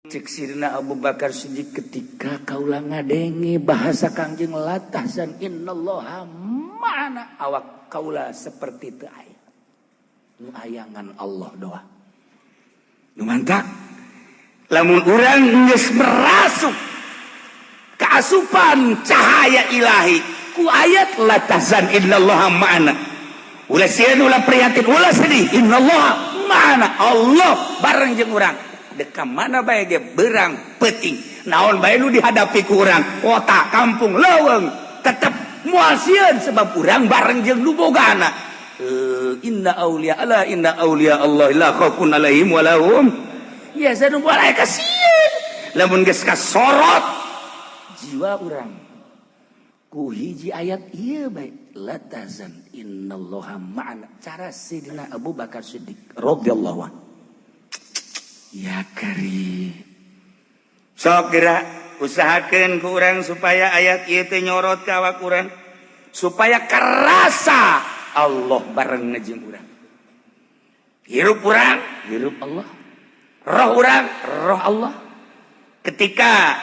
Cek Sidina Abu Bakar Siddiq, ketika kaula ngadenge bahasa Kangjeng la tahzan innallaha ma'ana, awak kaula seperti teu aya nu ayangan Allah doa. Nu mantak lamun urang geus merasuk keasupan cahaya ilahi ku ayat la tahzan innallaha ma'ana, ulah sieun, ulah prihatin, ulah sedih, innallaha ma'ana, Allah bareng jeung urang. Dek ka mana bae ge, berang peuting naon bae nu dihadapi ku urang, kota, kampung, leuweung, tetep moal sieun sebab urang bareng jeung nu bogana. Inna auliya ala inna auliya Allah la khaufun alaihim wa lahum yahzanun. Moal aya kasieun lamun geus kasorot jiwa urang ku hiji ayat ieu bae, la tahzan innallaha ma'ana, cara Sidina Abu Bakar Siddiq radhiyallahu anhu. Ya karim, Sok gerak usahakeun ku urang supaya ayat ieu teh nyorot ka awak urang, supaya kerasa Allah bareng jeung urang. Hirup urang hirup Allah, roh urang roh Allah. Ketika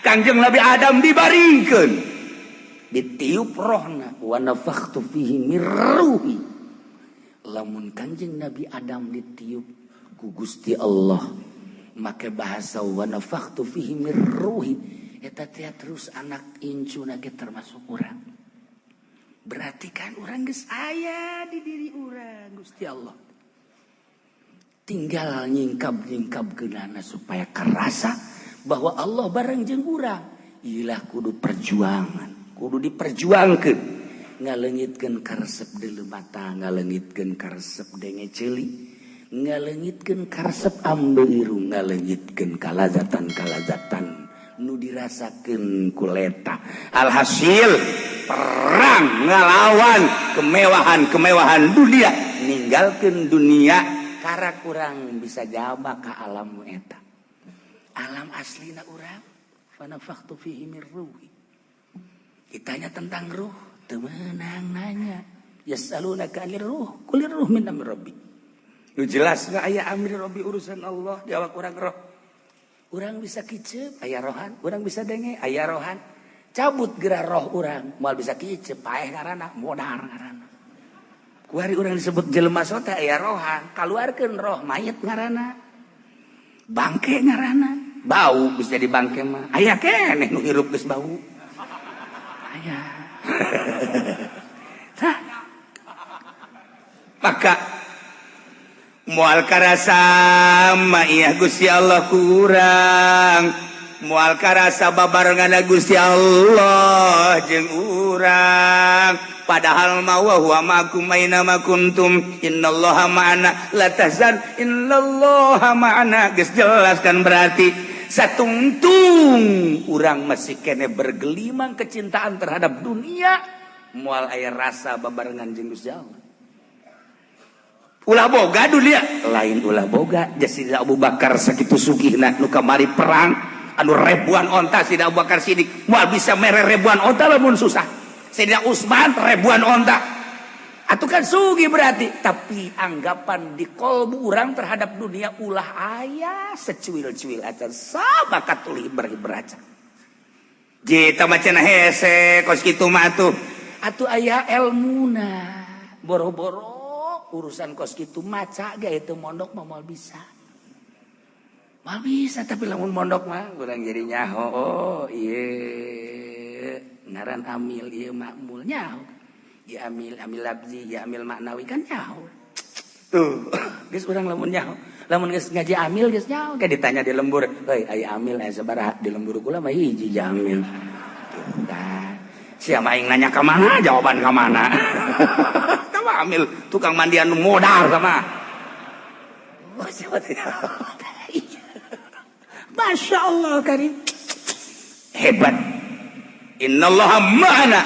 Kangjeng Nabi Adam dibaringkeun, ditiup rohna, wa nafakhtu fihi mir ruhi. Lamun Kanjeng Nabi Adam ditiup ku Gusti Allah make bahasa wa nafakhtu fihi mir ruhi, eta teh terus anak incuna ge termasuk urang. Berarti kan urang geus aya di diri urang Gusti Allah, tinggal nyingkap-nyingkap kenana supaya kerasa bahwa Allah bareng jeung urang. Ilah kudu perjuangan, kudu diperjuangkan, ngaleungitkeun karesep deuleu mata, ngaleungitkeun karesep denge ceuli, ngaleungitkeun karesep ambe irung, ngaleungitkeun kalazatan-kalazatan nu dirasakeun ku leta. Alhasil perang ngalawan kemewahan-kemewahan dunia, ninggalkan dunia. Kara kurang bisa jawab ke alam eta, alam aslina urang. Fanafakhtu fihi mir ruhi. Ditanya tentang ruh teu meunang nanya. Yasalunaka anir ruh, qulir ruh min amri rabbi. Nu jelas nggak aya amri rabbi, urusan Allah di awak urang roh. Urang bisa kicep aya rohan, urang bisa denge aya rohan. Cabut geura roh urang, moal bisa kicep, paeh ngaranna, modar ngaranna. Kuari urang disebut jelema sota aya rohan, kaluarkeun roh, mayit ngaranna, bangke ngaranna, Bau bisa jadi bangke mah. Aya keneh nu hirup geus bau. Aya. Tah. Maka moal karasa maiyah Gusti Allah kurang, moal karasa babarengan Gusti Allah jeung urang. Padahal ma wa huwa ma'akum aina ma kuntum, innallaha ma'ana, la tahzan innallaha ma'ana. Geus jelas kan? Berarti satungtung urang masih kene bergelimang kecintaan terhadap dunia, moal aya rasa babarengan jeung Gusti Allah. Ulah boga dunia. Lain ulah boga. Jadi Abu Bakar sakitu sugihna, nu kamari perang anu ribuan onta, Sidina Abu Bakar Siddiq moal bisa mere ribuan onta lamun susah. Sidina Utsman ribuan onta. Atuh kan sugih berarti, tapi anggapan di kolbu urang terhadap dunia ulah aya secuil-cuil acan, sama katuli beraca. Jita macana hese kos kitu mah atuh. Atuh aya elmuna, boro-boro urusan kos kitu, maca ge itu mondok mah moal bisa. Moal bisa, tapi lamun mondok mah urang jadi nyaho, oh iya ngaran amil, ieu makmul, nyaho. Ya amil, amil labzi, ya amil maknawi, kan nyaho. Tuh, geus urang lamun nyaho. Lamun geus ngaji amil geus nyaho, kayak ditanya di lembur, "Heuy, aya amil aya sabaraha?" Di lembur kula mah hiji jamil. Tuh kan. Siapa aing nanya ke mana, jawaban ke mana. Sama amil tukang mandian modal sama. Oh, siapa? Masya Allah karim. Hebat. Innallaha ma'ana.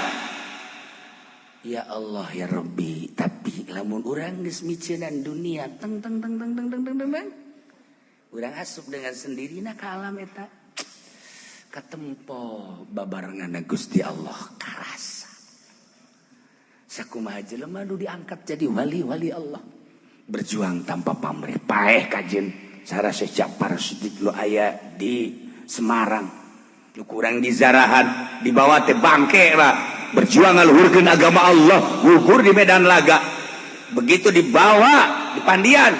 Ya Allah ya Rabbi, tapi lamun urang geus miceunan dunia teng teng teng teng teng teng teng teng, teng. Urang asup dengan sendirinya ke alam eta. Katempo babarengan Gusti Allah karasa. Sakumaha jelema nu diangkat jadi wali-wali Allah. Berjuang tanpa pamrih, paeh kajen. Cara Syekh Ja'far Siddiq lu aya di Semarang, nu kurang di zarahan dibawa teh bangke lah, berjuang ngaluhurkeun agama Allah, gugur di medan laga. Begitu dibawa di Pandian,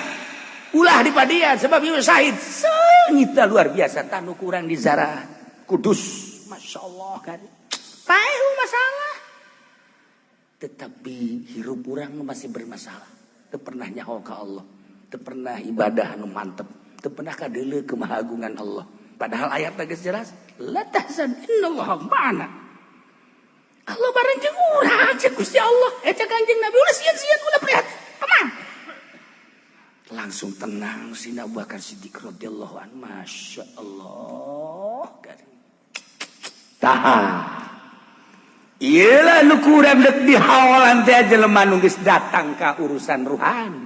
ulah di Pandian sebab ieu syahid, seungitna luar biasa. Tah, nu kurang di zarahan Kudus, Masya Allah kan paeh masalah, tetapi hirup urang masih bermasalah, teu pernah nyaho ka Allah, teu pernah ibadah nu mantep, teu pernah kadeuleu kemahagungan Allah. Padahal ayat geus jelas, la tahzan innallaha ma'ana. Allah bareng jeung urang, cek Gusti Allah, eh, cek Kanjeng Nabi, ulah sieun-sieun, ulah prihatin, tenang. Langsung tenang Sayyidina Abu Bakar Siddiq radhiyallahu anhu. Masya Allah. Tahan. Iyalah, nu kurang dek dihawalan teh jelema nu geus datang ka urusan ruhani.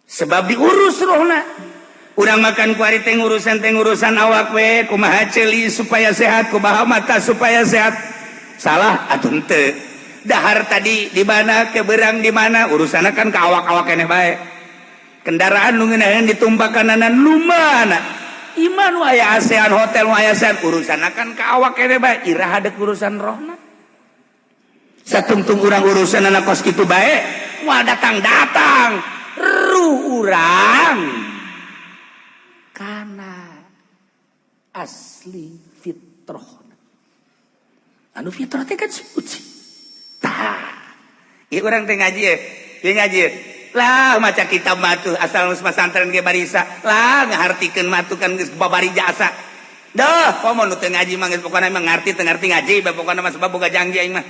Sebab diurus rohna. Urang makan kuari teh urusan teh urusan awak we, kumaha ceuli supaya sehat, kumaha mata supaya sehat. Salah atuh henteu? Dahar tadi di mana, keberang di mana, urusanna kan ke awak-awak keneh bae. Kendaraan nu ngeunaheun ditumpakanana nu mana? Iman nu aya ASEAN, hotel nu aya ASEAN, urusanna kan ke awak keneh bae. Iraha dek urusan rohna? Satungtung urang urusan anak kos kitu bae, moal datang-datang ruh urang kana asli fitrah. Anu fitrah teh kan suci. Tah, ieu urang teh ngaji ye, ieu ngaji ye. Lah, maca kitab mah tuh asal geus pasantren ge barisa lah, ngahartikeun mah tuh kan geus babari jasa. Dah, komo nu teu ngaji mah geus pokona mah ngarti teu ngarti ngaji bae pokona mah, sebab boga janji aing mah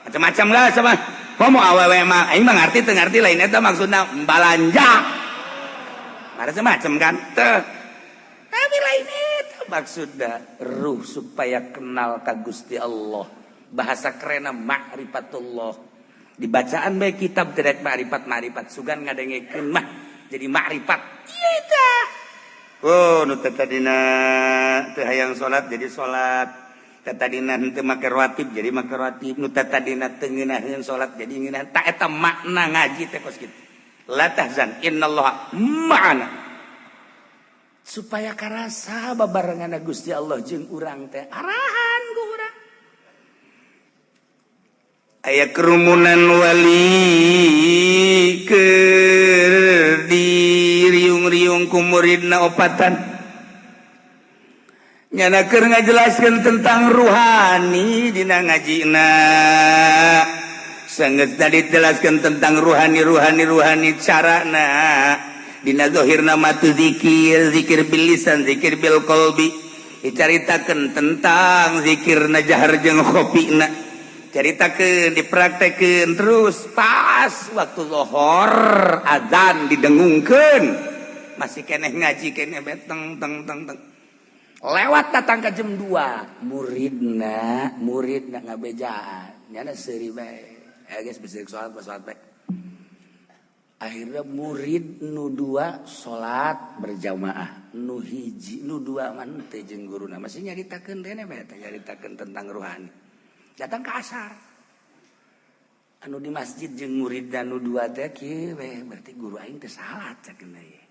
macam-macam lah. Sama komo awewe mah, aing mah ngarti teu ngarti lain eta maksudna balanja macam-macam kan teh, tapi lain itu maksudnya ruh supaya kenal ka Gusti Allah. Bahasa kerena ma'rifatullah. Dibacaan baik kitab tidak ma'rifat ma'rifat, sugan ngadengekeun mah jadi ma'rifat. Iya tah. Oh, nu teh tadina teu hayang salat jadi salat, teh tadina henteu make rawatib jadi make rawatib, nu teh tadina teu ngeunaheun salat jadi ngeunaheun. Tak eta makna ngaji teh kos kitu. La tahzan innallaha ma'ana, supaya karasa babarengan Gusti Allah jeung urang teh, arahan ku urang. Aya kerumunan wali keur di riung-riung ku muridna opatan, nyana keur ngajelaskeun tentang ruhani dina ngajina. Sangat tadi jelaskan tentang ruhani, ruhani, ruhani, carana dina zahirna mah tu zikir, zikir bil lisan, zikir bil qalbi. Dicaritakeun tentang zikirna jahar jeung khofina, caritakeun, dipraktekeun terus. Pas waktu lohor azan didengungkeun, masih keneh ngaji keneh beteng teng teng teng. Lewat datang ke jam 2, muridna muridna ngabejaan, nyana seuri bae. Eh guys, bisa sholat, sholat bae. Akhirnya murid nu dua sholat berjamaah, nu hiji, nu dua mah teu jeung guruna, masih nyaritakeun dene bae teh, nyaritakeun tentang ruhani. Datang ke asar, anu di masjid jeung murid dan nu dua teh kieu we, berarti guru aing teh salah cek ye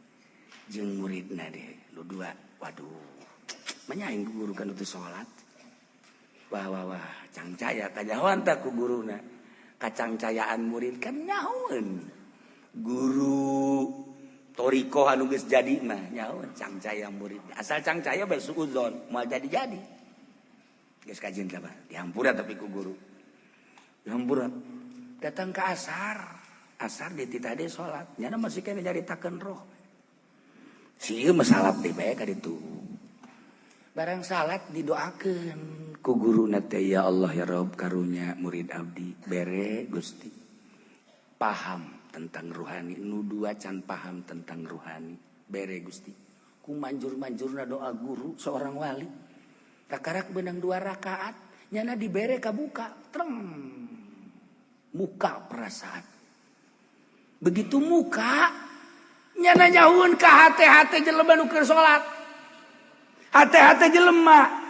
jeung muridna deh nu dua. Waduh, manya aing guru kan itu sholat. Wah wah wah, cangcaya kanyahoan tah ku guruna, kacangcayaan murid kan nyahoeun. Guru toriko anu geus jadi mah nyahoeun cangcaya murid, asal cangcaya bae suudzon moal jadi-jadi. Geus kajin teh dihampura, tapi ku guru dihampura. Datang ke asar, asar di tadi salat, nyana masih kena nyaritakeun roh. Si ieu mah salat deui bae ka ditu. Barang salat didoakeun ku guruna teh, "Ya Allah, ya Rob, karunya murid abdi bere Gusti paham tentang ruhani, nu dua can paham tentang ruhani, bere Gusti." Ku manjur-manjurna doa guru seorang wali, kakarak benang dua rakaat, nyana dibere kabuka treng muka perasaan. Begitu muka, nyana nyahueun ka hate-hate jelema nu keur salat, hate-hate jelema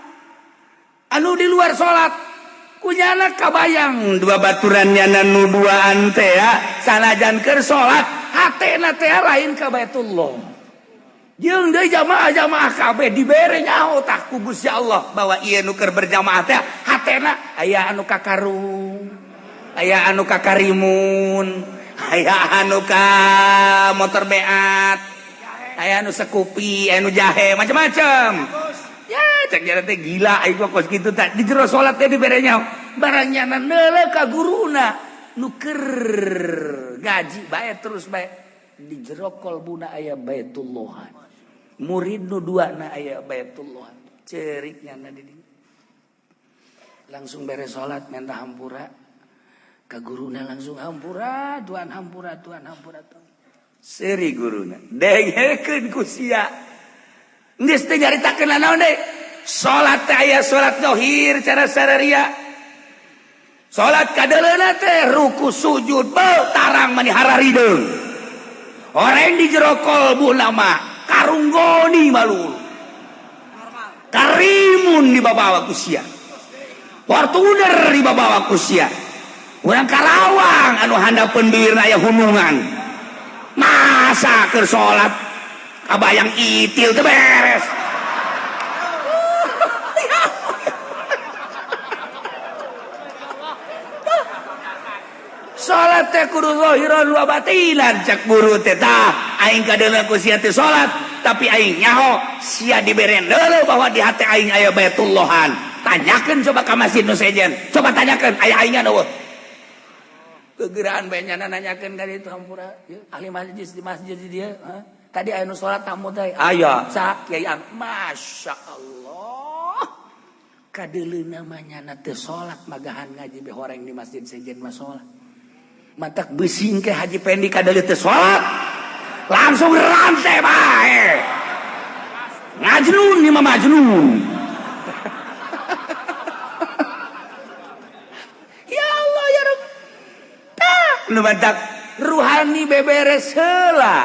anu di luar salat. Kunyana kabayang dua baturan nyana nu duaan teh ya, sanajan keur salat. Hatena teh lain ka Baitullah. Jeung deui jamaah-jamaah kabeh dibere nyaho tah ku Gusti Allah bahwa ieu nu keur berjamaah teh hatena aya anu ka karung, aya anu ka karimun, aya anu ka motor beat, aya anu sekupi, aya anu jahe, macam-macam. Ya cek jalan teh gila aing mah kos kitu tah di jero salat teh dibere nyaho. Barang nyana neuleuh ka guruna nu keur gaji bae terus bae di jero kolbuna aya Baitullah. Murid nu dua na aya Baitullah. Cerik nyana di dieu. Langsung beres salat minta hampura ka guruna, langsung hampura Tuhan, hampura Tuhan, hampura Tuhan. Seuri guruna dengekeun ku sia. Geus teh nyaritakeun naon deui? Salat teh aya salat zahir cara sararia. Salat kadeuleuna teh ruku sujud beuh tarang mani hararideung. Orang di jero kolbuna mah karunggoni malul. Karimun dibawa ku sia. Fortuner dibawa ku sia. Urang Karawang anu handapeun bibirna aya hunungan. Masa keur salat kabayang itil teu beres. Salat teh kudu zahiran wa batinan cek guru teh. Tah aing kadeuleu ku sia teh salat tapi aing nyaho sia dibere deuleu bahwa di hati aing aya Baitullahan. Tanyakeun coba ka masjid nu sejen, coba tanyakeun aya aingan eueuh. Kegeraan bae nyana nanyakeun ka ditu hampura ahli masjid di masjid di dieu. Tadi aya nu salat tamu teh aya saha kiai anu Masya Allah kadeuleu mah nyana teu salat magahan ngaji be horeng di masjid sejen mah salat. Matak besing ke Haji Pendi kadeuleu teu salat langsung rantai bae. Ngajnun ni mah majnun. Ya Allah ya Rabb. Tah nu matak ruhani beberes heula.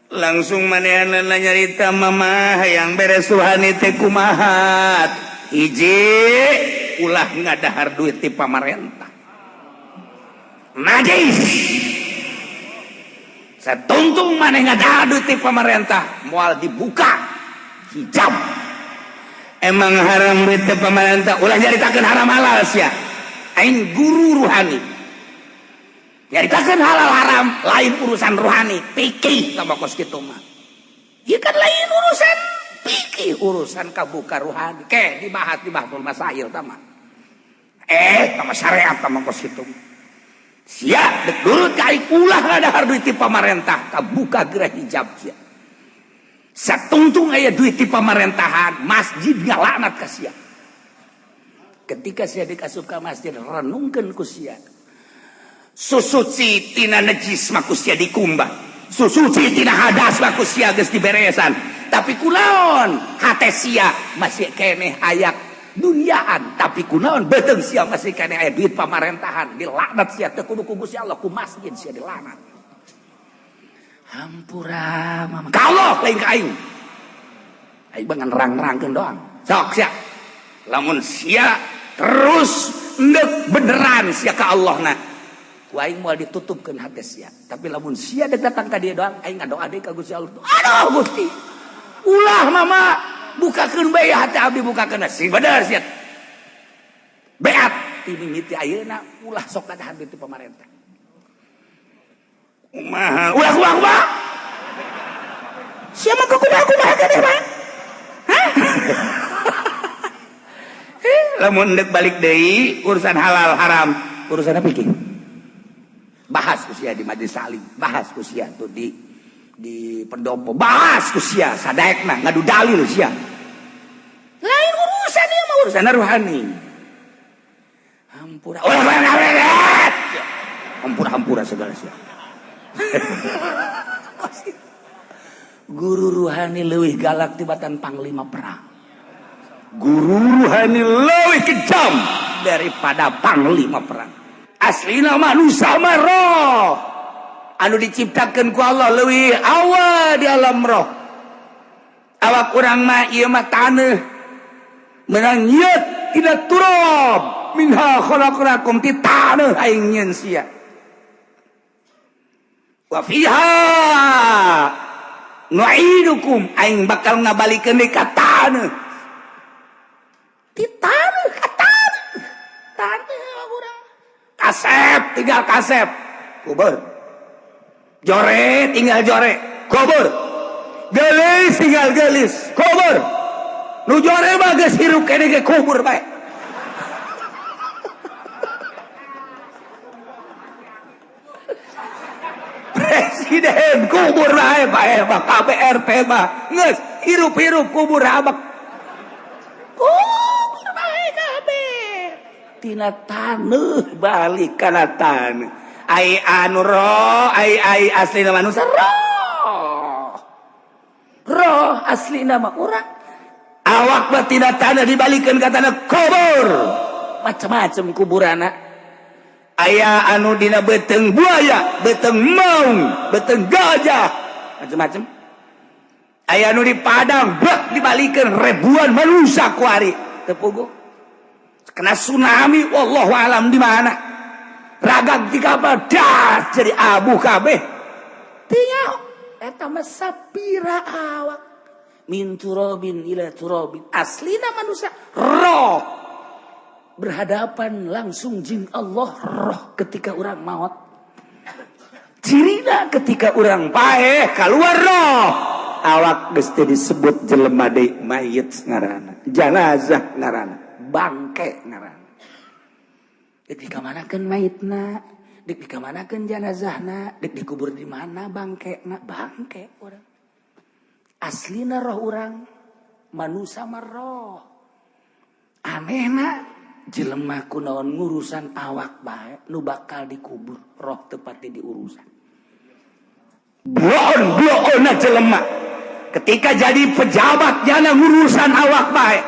Langsung manehanna nyarita mama hayang beres ruhani teh kumaha. Hiji ulah ngadahar duit ti pamarentah. Najis. Satungtung maneh ngadahar duit ti pamarentah moal dibuka hijab. Emang haram duit ti pamarentah, ulah nyaritakeun haram halal sia. Aing guru ruhani. Nyaritakeun halal haram lain urusan ruhani, fikih sama kos kitu mah. Ieu kan lain urusan fikih, urusan kabuka ruhani. Ke dibahas di Bahtul Masail tah mah. Tama syariat tama kos kitu. Sia dek nurut ka aing ulah ngadahar duit ti pamarentah, kabuka geura hijab sia. Satungtung aya duit ti pamarentahan, masjid ngalaknat ka sia. Ketika sia dikasup ka masjid, renungkeun ku sia. Susuci tina najis mah ku sia dikumbah. Susuci tina hadas mah ku sia geus diberesan. Tapi kunaon hate sia masih keneh hayak duniaan, tapi kunaon beuteung sia masih keneh aya duit pamarentahan, dilaknat sia teu kudu ku Gusti Allah, ku masjid sia dilaknat. Hampura mama. Ka Allah lain ka aing. Aing mah ngan nerang-nerangkeun doang. Sok sia. Lamun sia terus endek beneran sia ka Allah na. Ku aing moal ditutupkeun hate sia. Tapi lamun sia dek datang ka dieu doang, aing ngadoa deui ka Gusti Allah. Aduh Gusti. Ulah mama bukakeun bae hate abdi, bukakeun sing bener sia. Beat ti mimiti ayeuna ulah sok kadahan duit ti pamarentah. Kumaha? Ulah kumaha kumaha? Sia mah kumaha kumaha keneh mah? Hah? Lamun endek balik deui urusan halal haram, urusan apa fikih? Bahas ku sia di majelis salim, bahas ku sia tuh di pendopo, bahas ku sia sadaekna ngadu dalil sia. Lain urusan ieu mah urusan ruhani. Hampura. Ulah hampura hampura segala sia. Guru ruhani leuwih galak tibatan panglima perang. Guru ruhani leuwih kejam daripada panglima perang. Aslina manusia mah roh anu diciptakeun ku Allah leuwih awal di alam roh. Awak urang mah ieu mah taneuh menang nyeut tina turab minha khalaqnakum ti taneuh aing nyieun sia. Wa fiha nu'idukum, aing bakal ngabalikeun deui ka taneuh. Ti taneuh ka taneuh. Taneuh urang. Kasep tinggal kasep. Kubur. Jore tinggal jore. Kubur. Gelis tinggal gelis. Kubur. Nu jore mah geus hirup keneh ge kubur bae. Presiden kubur bae bae mah KBRT mah geus hirup-hirup kubur abak. Kubur bae kabeh. Tina taneuh balik kana taneuh. Ai anu roh, ai ai aslina manusia roh. Roh aslina mah urang. Awak mah tina taneuh dibalikeun ka taneuh kubur. Macam-macam kuburana. Aya anu dina beuteung buaya, beuteung maung, beuteung gajah, macam-macam. Aya anu di padang, bek dibalikeun ribuan manusia kuari teu puguh. Kena tsunami, wallahu alam di mana. Ragag di kapal, das jadi abu kabeh. Tinggal eta mah sapira awak. Min turabin ila turabin. Aslina manusia roh. Berhadapan langsung jin Allah roh ketika orang maut. Cirina ketika orang paeh keluar roh. Awak geus teu disebut jelema deui, mayit ngaranna, janazah ngaranna, bangke ngaranna. Dek dikamanakeun mayitna, dek dikamanakeun janazahna, dek dikubur di mana bangkena, bangke urang. Aslina roh urang manusia mah roh. Anehna jelema kunaon ngurusan awak bae nu bakal dikubur, roh tepatnya diurusan. Bloon bloon jelema ketika jadi pejabat jana ngurusan awak bae.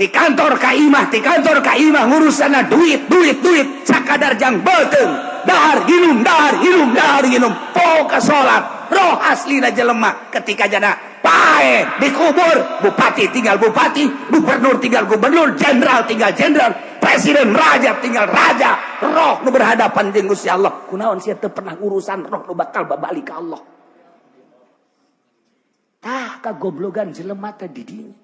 Di kantor ka imah, di kantor ka imah ngurusanna duit duit duit sakadar jang beuteung, dahar ginum dahar ginum dahar ginum poka salat. Roh aslina jelema ketika jana pae dikubur, bupati tinggal bupati, gubernur tinggal gubernur, jenderal tinggal jenderal, presiden raja tinggal raja. Roh nu berhadapan jeung Gusti Allah, kunaon sia teu pernah urusan roh nu bakal babalik ka Allah. Tah kagoblogan jelema teh di dinya.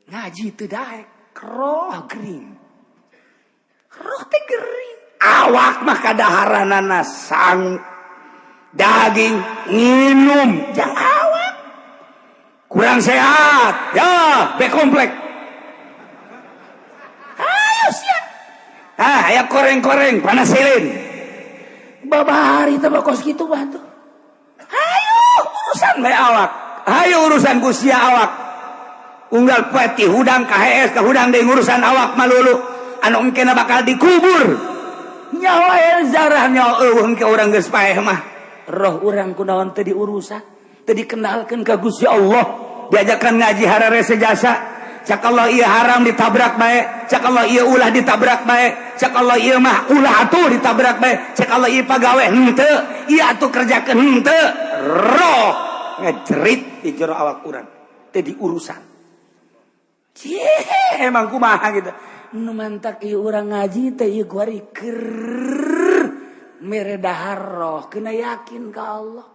Ngaji teu daek, roh gering. Roh teh gering. Awak mah kadaharanana sang daging nginum jang awak. Kurang sehat, ya B komplek. Ayo sia. Ah, aya koreng-koreng panasilin. Babari teh kos kitu mah tuh. Hayu urusan bae awak. Hayu urusan ku sia awak. Unggal poe ti hudang ka hees ka hudang deui ngurusan awak malulu. Anu engkena bakal dikubur. Nyawa zarah nyawa eueuh engke urang geus paeh mah. Roh urang kunaon teu diurusan, teu dikenalkeun ka Gusti Allah. Diajakan ngaji hararese jasa. Cak Allah ieu haram ditabrak bae, cak Allah ieu ulah ditabrak bae, cak Allah ieu mah ulah atuh ditabrak bae, cak Allah ieu pagawe henteu, ieu atuh kerjakeun henteu. Roh ngejerit di jero awak urang, teu diurusan. Cih, emang kumaha gitu. Nu mantak ieu urang ngaji teh ieu kuari keur mere dahar roh, kena yakin ka Allah.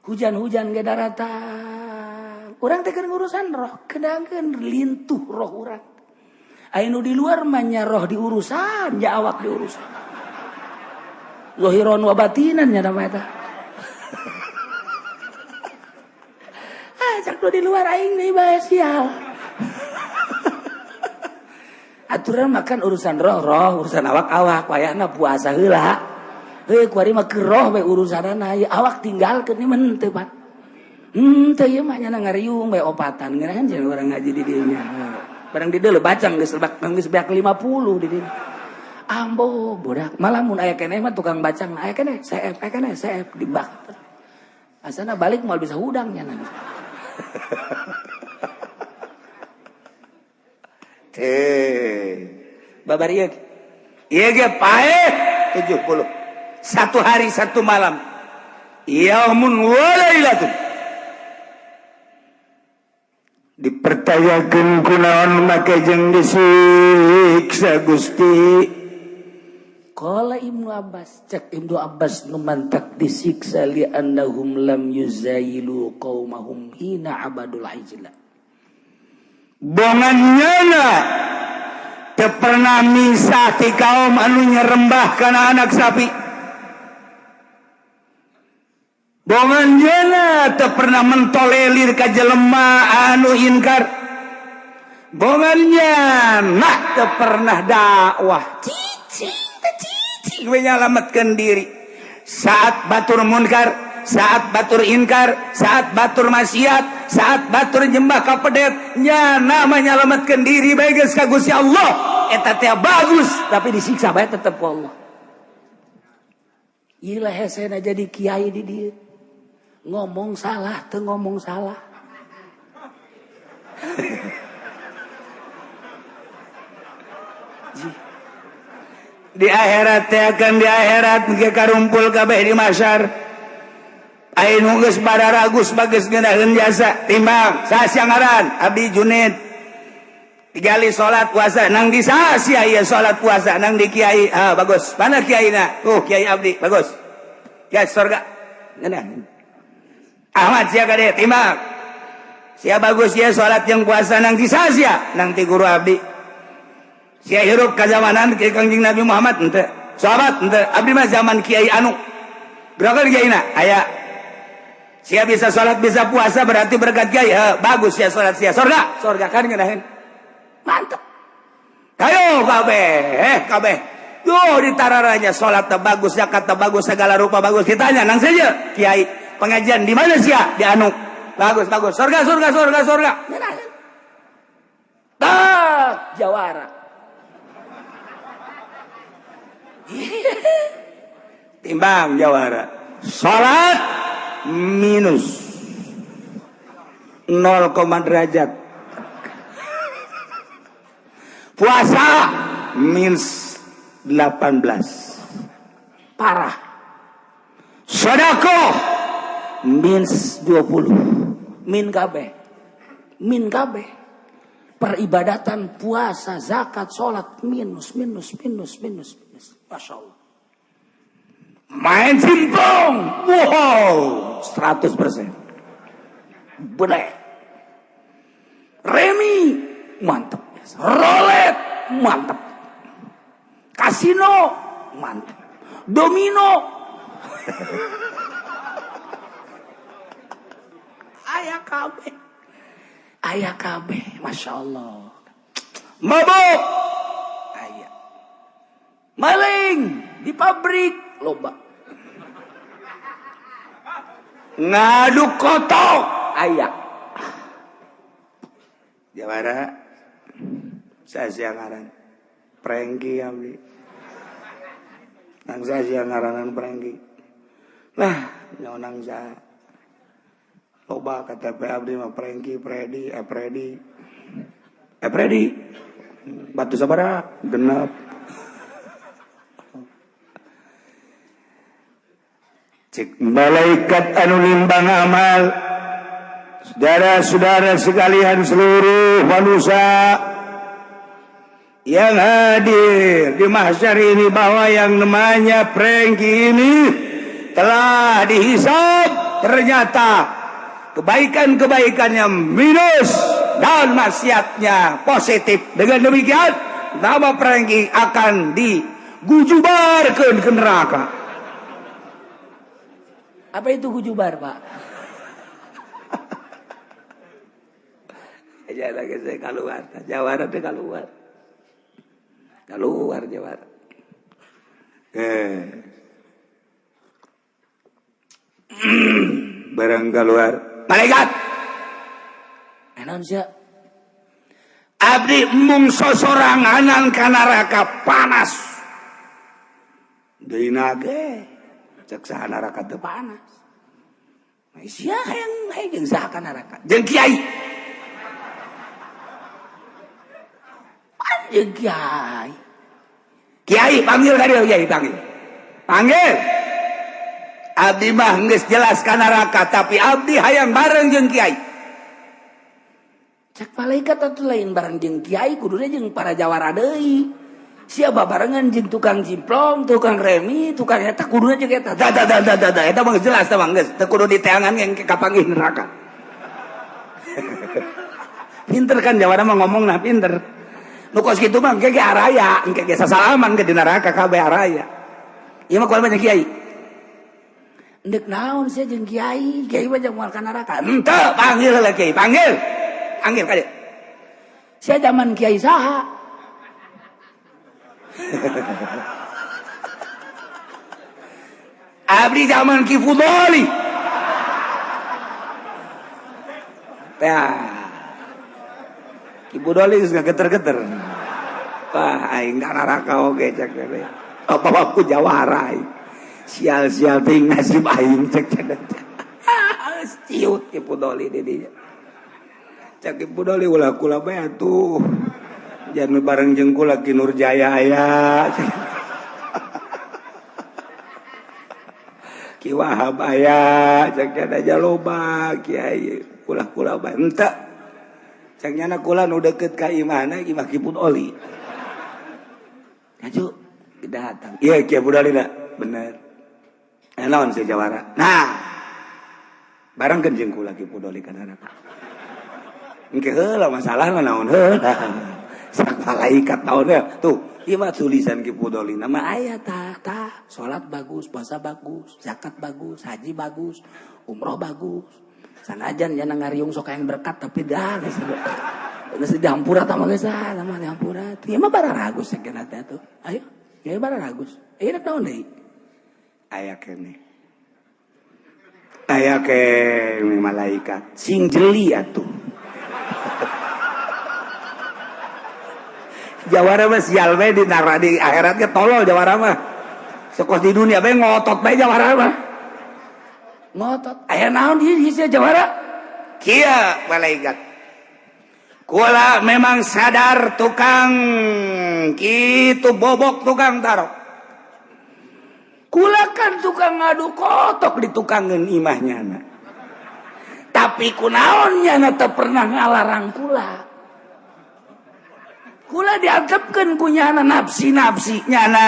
Hujan-hujan ge daratan. Urang teh keur ngurusan roh, kenakeun lintuh roh urang. Aya nu di luar mah nya roh diurusan, nya awak diurusan. Zahiron wa batinan nya nama eta. Ah, cak nu di luar aing deui bae sial. Aturan makan urusan roh, roh urusan awak-awak, wayahna puasa heula. Heuh kuari mah keur roh bae urusanana, ieu awak tinggalkeun ieu mah henteu Pak. Henteu ieu mah nya ngariung bae opatan ngeunaheun jeung urang ngaji di dieu nya. Barang di dieu bacang geus lebak geus beak 50 di dieu. Ambo budak, malah mun aya keneh mah tukang bacang aya keneh, seep aya keneh, seep dibak. Asana balik moal bisa hudang nya. Babar ieu. Ieu ge paeh 70. Satu hari satu malam. Yaumun wa lailatun. Dipercayakeun kunaon make jeung disiksa Gusti. Qala Ibnu Abbas, cek Ibnu Abbas nu mantak disiksa li annahum lam yuzayilu qaumahum hina abadul ijla. Bongan nyana teu pernah misah ti kaum anu nyerembah kana anak sapi. Bongan nyana teu pernah mentolelir ka jelema anu inkar. Bongan nyana teu pernah dakwah. Cicing teh cicing we nyalametkeun diri. Saat batur munkar, saat batur inkar, saat batur maksiat, saat batur nyembah ka pedet, nyana menyelamatkan diri bae geus ka Gusti Allah. Eta teh bagus, tapi disiksa bae tetep ku Allah. Ieu lah hesena jadi kiai di dieu. Ngomong salah teu ngomong salah. Di akhirat teh akan di akhirat engke karumpul kabeh di mahsyar. Ainu geus bararagus bagus ngeunaheun jasa timbang saha ngaran Abdi Junid tigali salat puasa nang di saha sia ieu salat puasa nang di kiai ah bagus mana kiaina kiai abdi bagus kiai surga ngeunaheun Ahmad sia kade timbang sia bagus sia salat jeung puasa nang di saha sia nang ti guru abdi sia hirup ka zamanan Kangjeng Nabi Muhammad henteu sahabat henteu abdi mah zaman kiai anu berapa kiaina aya sia bisa salat bisa puasa berarti berkat kiai bagus sia salat sia surga surga kan ngeunaheun mantep kayo kabeh kabeh duh ditararanya salat teh bagus zakat teh bagus segala rupa bagus ditanya nang saja kiai pengajian di mana sia di anu bagus bagus surga surga surga surga ngeunaheun tak jawara timbang jawara salat minus 0, derajat puasa minus 18 parah sedekah minus 20 min kabeh peribadatan puasa zakat salat minus minus minus minus minus Masya Allah. Main simpong, wow, 100%. Boleh. Remi, mantep. Rolet, mantep. Kasino, mantep. Domino. Ayah kabeh. Ayah kabeh, Masya Allah. Mabuk. Ayah. Maling di pabrik. Loba ngaduk kotok aya jawara saya ngaran prengki abdi nang saya ngaranan prengki lah nyaonang saya loba KTP abdi mah prengki predi epredi epredi batu sabara genep. Cek malaikat anu nimbang amal saudara-saudara sekalian seluruh manusia yang hadir di mahsyar ini bahwa yang namanya Prengki ini telah dihisab ternyata kebaikan-kebaikannya minus dan maksiatnya positif. Dengan demikian nama Prengki akan digujubarkan ke neraka. Apa itu gujubar, Pak? Aja lagi saya keluar, jawara teh keluar. Keluar jawara. Barang keluar. Malaikat. Enon sia. Abdi mung sosoranganan ka neraka panas. Deui nage. Cek saha neraka teu panas. Sia hayang hayang jeung saha ka neraka? Jeung kiai. Jeung kiai. Kiai panggil ka dieu, kiai panggil. Panggil. Abdi mah geus jelas ka neraka tapi abdi hayang bareng jeung kiai. Cek malaikat atuh lain bareng jeung kiai kuduna jeung para jawara deui. Siapa barengan jeung tukang jimplong, tukang remi, tukang eta kuduna jeung eta. Da da da da da da eta mah jelas tah mah geus teu kudu diteangan yang kapanggih neraka. Pinter kan jawara mah ngomong nah pinter. Nu kos kitu mah engke ge araya, engke ge sasalaman ke di neraka kabeh araya. Ieu mah kual banyak kiai. Ndek naon sia jeung kiai, kiai mah jeung moal ka neraka. Henteu, panggil heula kiai, panggil. Panggil ka dieu. Sia zaman kiai saha? Abdi zaman Ki Fudoli. Ya. Ki Fudoli geus geter-geter. Wah, aing ka neraka oge cek teh. Apa ku jawara aing. Sial-sial teuing nasib aing cek teh. Ciut Ki Fudoli di dinya. Cek Ki Fudoli ulah kula bae atuh. Jangan bareng jeung kula Ki Nurjaya aya. Ki Wahab aya, cek aja loba kiai kula-kula bae. Henteu. Cek nyana kula nu deukeut ka imahna imah Ki Fudoli. Ngaju datang. Iya Ki Fudoli da, bener. Naon si jawara. Nah, barengkeun jeung kula Ki Fudoli ka neraka. Engke heula masalahna naon heula. Sak malaikat naon tuh, ieu mah tulisan Ki Fudoli nama aya tah tah, salat bagus, puasa bagus, zakat bagus, haji bagus, umroh bagus. Sanajan nya ngariung sok yang berkat tapi dah geus geus dihampura tah mah geus ah, mah dihampura. Ieu mah bararagus sakeuna teh tuh. Ayo, ieu bararagus. Ieu naon deui? Aya keneh. Aya keneh malaikat sing jeli atuh. Jawara mah sial bae di neraka di akhirat ge tolol jawara mah. Sekos di dunia bae ngotot bae jawara mah. Ngotot. Aya naon di sia jawara? Kieu malaikat. Kula memang sadar tukang kitu bobok tukang tarok. Kula kan tukang ngadu kotok di tukangeun imahnya na. Tapi kunaon nyana teu pernah ngalarang kula. Kula diantepkeun ku nyana nafsi-nafsi nyana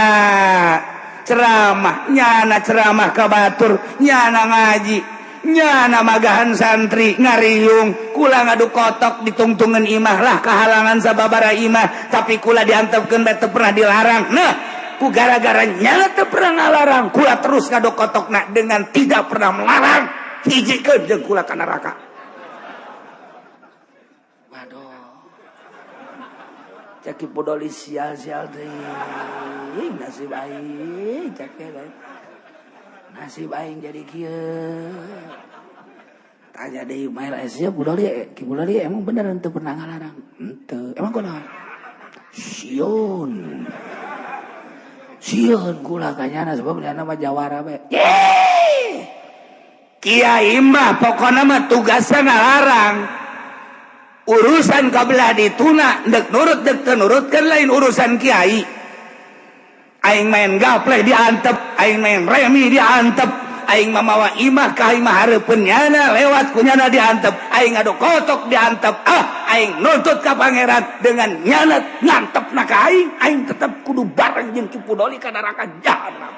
ceramah, nyana ceramah ka batur, nyana ngaji, nyana magahan santri ngariung, kula ngadu kotok ditungtungan imah lah kahalangan sababara imah, tapi kula diantepkeun bae teu pernah dilarang. Nah, ku gara-gara nyana teu pernah ngalarang, kula terus ngadu kotokna dengan tidak pernah melarang, hijikeun jeung kula ka neraka. Waduh. Cek Ki Fudoli sial-sial teuing nasib aing cek nasib aing jadi kieu. Tanya deui mael sia Fudoli, Ki Fudoli emang bener henteu pernah ngalarang? Henteu. Emang kunaon? Sieun. Sieun kula ka nyana sebab nyana mah jawara bae. Kiai mah pokona mah tugasna ngalarang. Urusan kabelah dituna dek nurut dek teu nurut kan lain urusan kiai. Aing main gapleh diantep, aing main remi diantep, aing mamawa imah ka imah hareupeun nyana lewat ku nyana diantep, aing ngadu kotok diantep, ah aing nuntut ka pangeran dengan nyana ngantepna ka aing, aing tetep kudu bareng jeung Ki Fudoli ka neraka jahanam.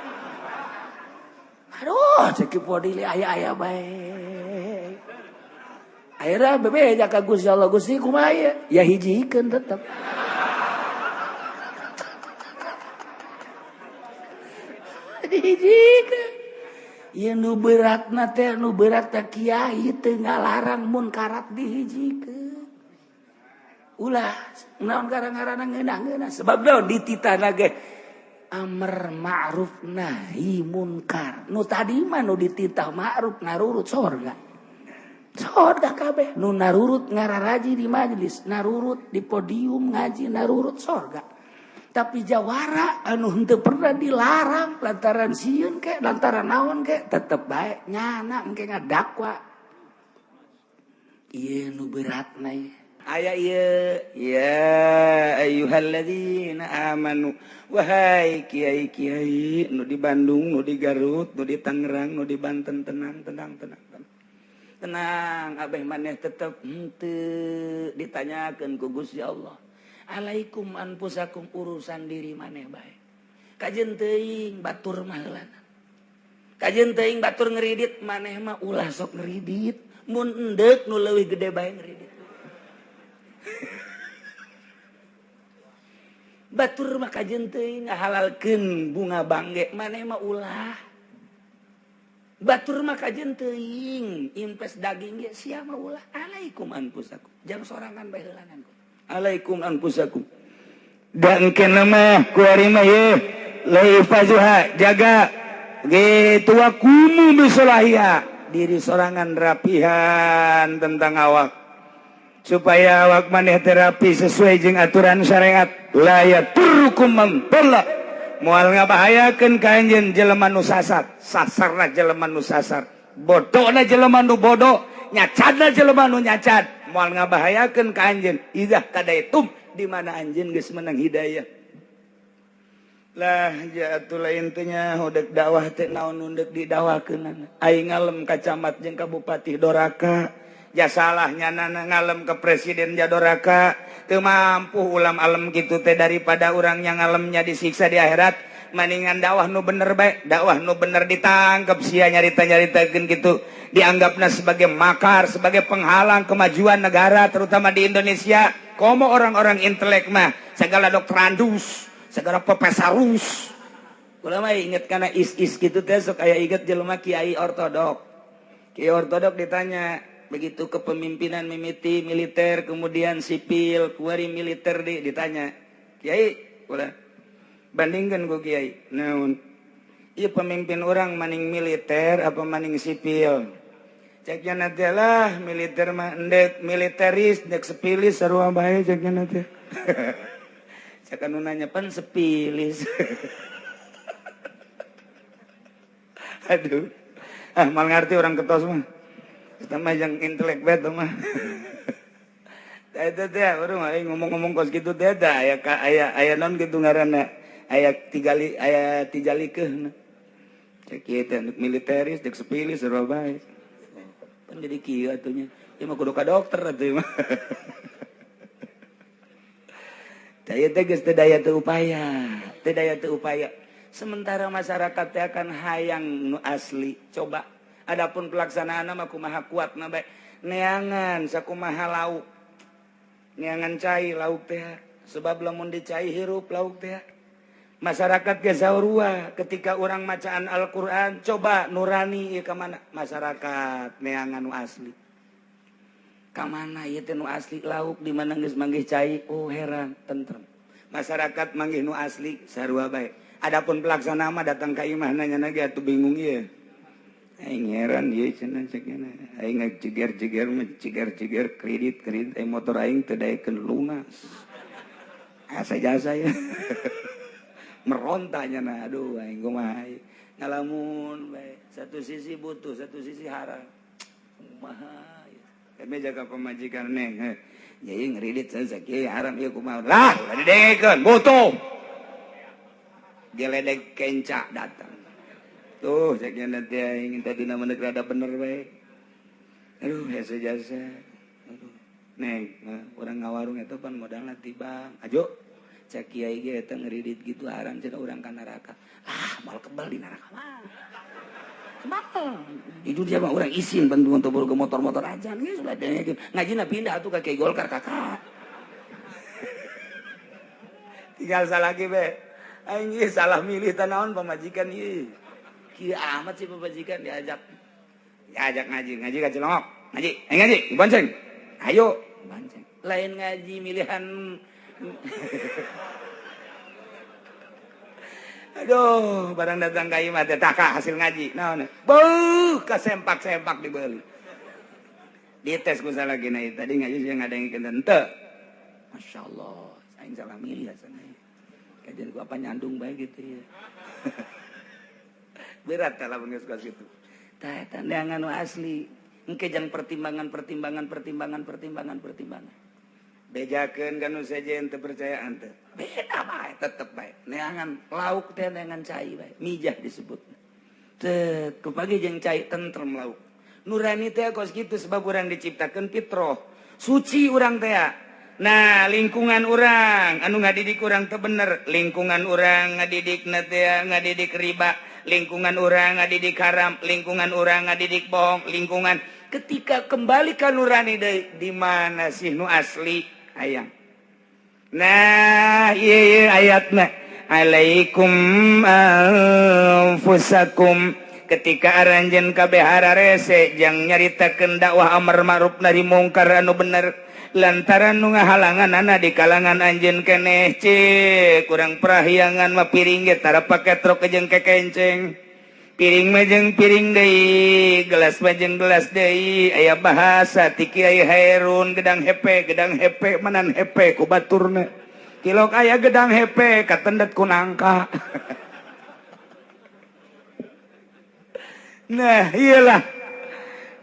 Aduh, cek Ki Fudoli aya-aya bae. Akhirnya bebeja ka Gusti Allah, Gusti kumaha ieu? Ya hijikeun tetep. Dihijikeun. Ieu nu beratna teh nu berat teh kiai teu ngalarang munkarat dihijikeun. Ulah naon gara-garana ngeunah-ngeunah sebab naon dititahna ge amar ma'ruf nahi munkar. Nu tadi mah nu dititah ma'ruf ngarurut sorga. Sorga kabeh nu narurut ngararaji di majelis, narurut di podium ngaji, narurut sorga. Tapi jawara anu henteu pernah dilarang lantaran sieun ke lantaran naon ke tetep bae nyana engke ngadakwa. Ieu nu beratna ieu. Aya ieu ya ayyuhalladzina amanu wahai kiai-kiai nu di Bandung, nu di Garut, nu di Tangerang, nu di Banten, tenang tenang tenang. Tenang abeh maneh tetep henteu ditanyakeun ku Gusti Allah. Alaikum anfusakum, urusan diri maneh bae. Kajeun teuing batur mah heulana. Kajeun teuing batur ngeridit, maneh mah ulah sok ngeridit. Mun endek nu leuwih gede bae ngeridit. Batur mah kajeun teuing ngahalalkeun bunga bangge, maneh mah ulah. Batur mah kajeun teuing impes daging ge sia mah ulah. Alaikum anfusakum. Jang sorangan bae heulanan. Alaikum anfusakum. Dan kena mah kuari mah ye laifazuha, jaga gitu wakumu bisolahia, diri sorangan rapihan tentang awak supaya awak maneh terapi sesuai jeung aturan syariat. La yaturrukum man dhalla, moal ngabahayakeun ka anjeun jelema nu sasar, sasarna jelema nu sasar, bodona jelema nu bodoh, nyacadna jelema nu nyacad, moal ngabahayakeun ka anjeun idzah tadaitum, di mana anjeun geus menang hidayah. Lah jatuh lain teh nya udah dakwah teh naon nu deuk didakwakeun. Aing ngalem ka camat jeung ka bupati doraka, ja salahnya nana ngalem ke presiden ja doraka, teu mampu ulam alem gitu teh. Daripada orang yang ngalemnya disiksa di akhirat, maningan dakwah nu bener bae. Dakwah nu bener ditangkap sia, nyarita-nyaritakeun gitu, dianggapna sebagai makar, sebagai penghalang kemajuan negara, terutama di Indonesia. Komo orang-orang intelek mah segala doktorandus, segala profesorus. Kula mah inget karena is-is gitu teh sok aya inget jelema kiai ortodok. Kiai ortodok ditanya begitu kepemimpinan mimiti militer kemudian sipil, kuari militer di ditanya, "Kiai, ulah bandingkan ku kiai." "Naon?" "Ieu pemimpin orang maning militer apa maning sipil?" Ceknya nanti lah militer mah endek militeris ndek sepilis sarua bae, ceknya nanti. Cek anu nanya pan sepilis. Aduh. Ah, mal ngerti orang ketos mah. Kita mah yang intelek bet mah. Eta teh urang ngomong-ngomong kos kitu teh da aya aya aya non kitu ngaranna. Aya tigali aya tijalikeuh. Cek ieu teh militeris dek sepilis sarua bae. Pan jadi kieu atuh nya. Ieu mah kudu ka dokter atuh mah. Daya teh geus teu daya teu upaya, teu daya teu upaya. Sementara masyarakat teh akan hayang nu asli. Coba adapun pelaksanaan mah kumaha kuat na bae. Neangan sakumaha lauk. Neangan cai lauk teh. Sebab lamun dicai hirup lauk teh. Masyarakat ge saurua ketika orang macaan Al-Qur'an, coba nurani ieu ka mana? Masyarakat neangan nu asli. Ka mana ieu teh nu asli lauk di mana geus manggih cai? Oh heran, tentrem. Masyarakat manggih nu asli sarua bae. Adapun pelaksana mah datang ka imah nanya lagi atuh bingung ieu. Aing heran ieu cenah cek aing jeger-jeger mah jeger-jeger kredit-kredit aing motor aing teu daekeun lunas. Asa jasa ya. Merontanya nah aduh aing kumaha ngalamun bae. Satu sisi butuh, satu sisi haram. Kumaha kami jaga pemajikan neng. Jadi ngeridit sakieu haram ieu kumaha. Lah ulah didengekeun butuh. Geledek kenca datang. Tuh ceknya nanti aing tadi nama nek rada bener bae. Aduh hese jasa. Aduh neng, urang ngawarung eta pan modalna ti bank. Ajo cek kiai ge eta ngeridit gitu haram cenah urang ka neraka. Ah moal kebal di neraka mah. Kebal. Jujur dia mah urang isin bantu untuk ke motor-motor aja geus ulah dengekeun. Ngajina pindah atuh ka Kiai Golkar kakak. Tinggal salah lagi be. Aing salah milih tanaon pamajikan ieu. Kieu amat sih pamajikan diajak. Diajak ngaji, ngaji ka Cilongok. Ngaji, ayo ngaji, bonceng. Ayo, bonceng. Lain ngaji milihan. Aduh, barang datang ka imah teh taka hasil ngaji. Naon? Beuh, kasempak-sempak dibeli. Dites ku salah gina tadi ngaji sih ngadengkeun henteu. Masyaallah, aing salah milih asana. Kajian ku apa nyandung bae gitu ya. Berat kalau geus kos kitu. Tah eta neangan nu asli. Engke jang pertimbangan pertimbangan pertimbangan pertimbangan pertimbangan. Bejakeun ka nu sejen teu percayaan teh. Beda bae tetep bae. Neangan lauk teh neangan cai bae. Mijah disebutna. Teu kupagi jeung cai tentrem lauk. Nurani teh kos kitu sebab urang diciptakeun fitrah. Suci urang teh. Nah lingkungan urang anu ngadidik urang teu bener, lingkungan urang ngadidik na teh ngadidik riba, lingkungan urang ngadidik haram, lingkungan urang ngadidik bohong, lingkungan ketika kembali ka nurani deui di mana sih nu asli hayang. Nah ieu ieu ayatna alaikum anfusakum ketika aranjeun kabeh hararese jang nyaritakeun dakwah amar ma'ruf nahi mungkar anu bener lantaran nu ngahalangan di kalangan anjeun keneh cek kurang prahyangan mah piring ge tara pake truk jeung kekenceng, piring mah jeung piring deui, gelas mah jeung gelas deui. Aya bahasa ti Kiai Hairun, gedang hepe, gedang hepe manan hepe ku baturna tilok aya gedang hepe katendet ku nangka. Nah iyalah.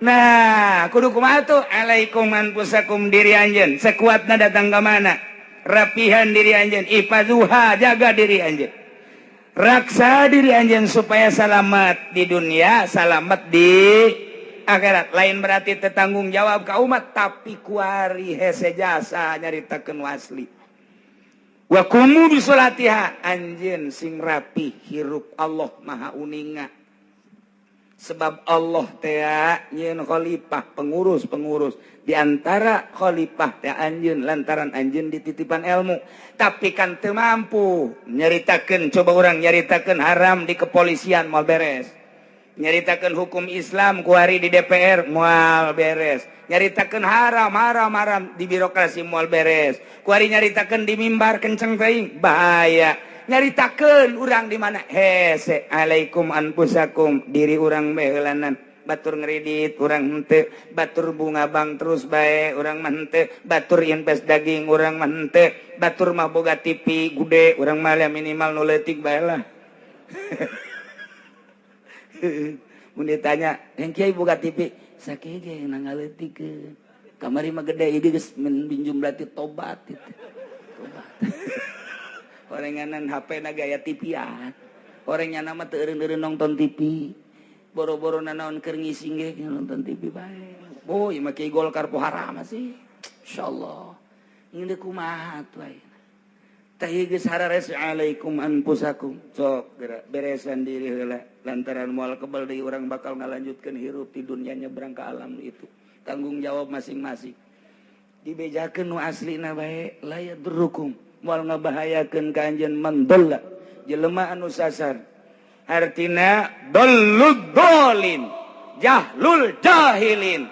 Nah kudu kumaha tuh alaikum anfusakum diri anjeun sekuatna datang ka mana, rapihan diri anjeun, ifazuha jaga diri anjeun, raksa diri anjeun supaya selamat di dunia, selamat di akhirat. Lain berarti tetanggung jawab ka umat, tapi kuari hese jasa nyaritakeun asli. Wa qumu bisolatiha anjeun sing rapi hirup, Allah Maha uninga. Sebab Allah teh nyeun khalifah, pengurus-pengurus di antara khalifah teh anjeun lantaran anjeun dititipan ilmu, tapi kan teu mampu nyaritakeun. Coba urang nyaritakeun haram di kepolisian moal beres, nyaritakeun hukum Islam kuari di DPR moal beres, nyaritakeun haram haram haram di birokrasi moal beres, kuari nyaritakeun di mimbar kenceng teuing bahaya. Nyaritakeun urang di mana hese alaikum anfusakum diri urang baheulanan, batur ngredit urang henteu, batur bunga bank terus bae urang mah henteu, batur invest daging urang mah henteu, batur mah boga TV gede urang mah minimal nu leutik bae lah. Mun ditanya yang kiai boga TV sakieu ge ngaleutikeun kamari mah gede ieu geus minjum berarti tobat itu tobat. Orenganan HP na gaya TV-an, orangnya nama teu eureun-eureun nonton TV, boro-boro nanaon keur ngising ge nonton TV bae. Oh ieu mah kiai Golkar poharam sih insyaallah. Ngeundeuk kumaha atuh ayeuna teh geus harares alaikum anfusakum sok geura beresan diri heula lantaran moal kebal deui urang bakal ngalanjutkeun hirup di dunia nyebrang ka alam itu tanggung jawab masing-masing. Dibejakeun nu aslina bae la yadrukum moal ngabahayakeun ka anjeun man dhalla jelema anu sasar, artina dallud dolin jahlul jahilin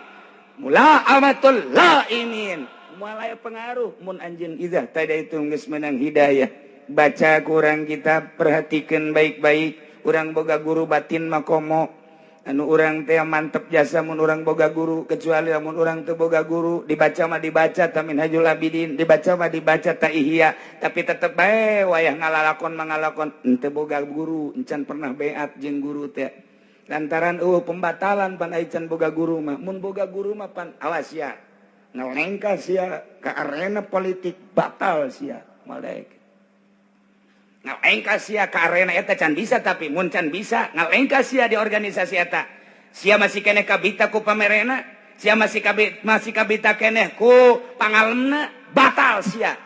mulaamatul laimin moal aya pengaruh mun anjeun idzah tadaitum geus menang hidayah. Baca kurang kita perhatikeun baik-baik, urang boga guru batin mah komo anu urang teh mantep jasa mun urang boga guru, kecuali lamun urang teu boga guru dibaca mah dibaca ta Minhajul Abidin, dibaca mah dibaca ta Ihya, tapi tetep bae wayah ngalalakon mangalakon henteu boga guru, encan pernah beat jeung guru teh lantaran eueuh pembatalan pan ai can boga guru mah. Mun boga guru mah pan awas sia ngalengkah sia ka arena politik batal sia moal daek ngalengkah sia ka arena eta can bisa, tapi mun can bisa ngalengkah sia di organisasi eta sia masih keneh kabita ku pamerena, sia masih kabita, masih kabita keneh ku pangalemna batal sia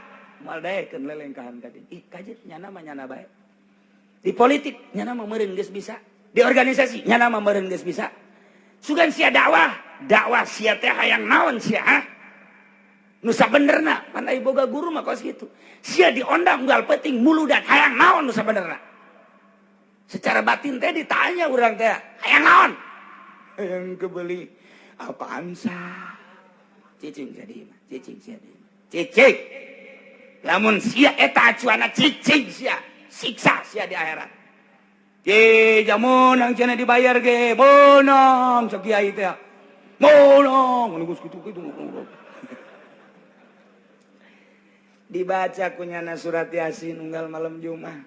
moal daekeun lelengkahan ka dieu. Ih kajeut nyana mah nyana bae di politik nyana mah meureun geus bisa, di organisasi nyana mah meureun geus bisa, sugan sia dakwah dakwah sia teh hayang naon sia ha nu sabenerna pan ai boga guru mah kos kitu sia diondang unggal penting muludan hayang naon nu sabenerna. Secara batin teh ditanya urang teh hayang naon, hayang kebeli apaan sah cicing jadi mah cicing sia cicing lamun sia eta acuana cicing sia siksa sia di akhirat. Ye jamun ang cenah dibayar ge bonang cek kiai teh bonang geus kitu-kitu. Dibaca kunyana surat Yasin unggal malam Jumat,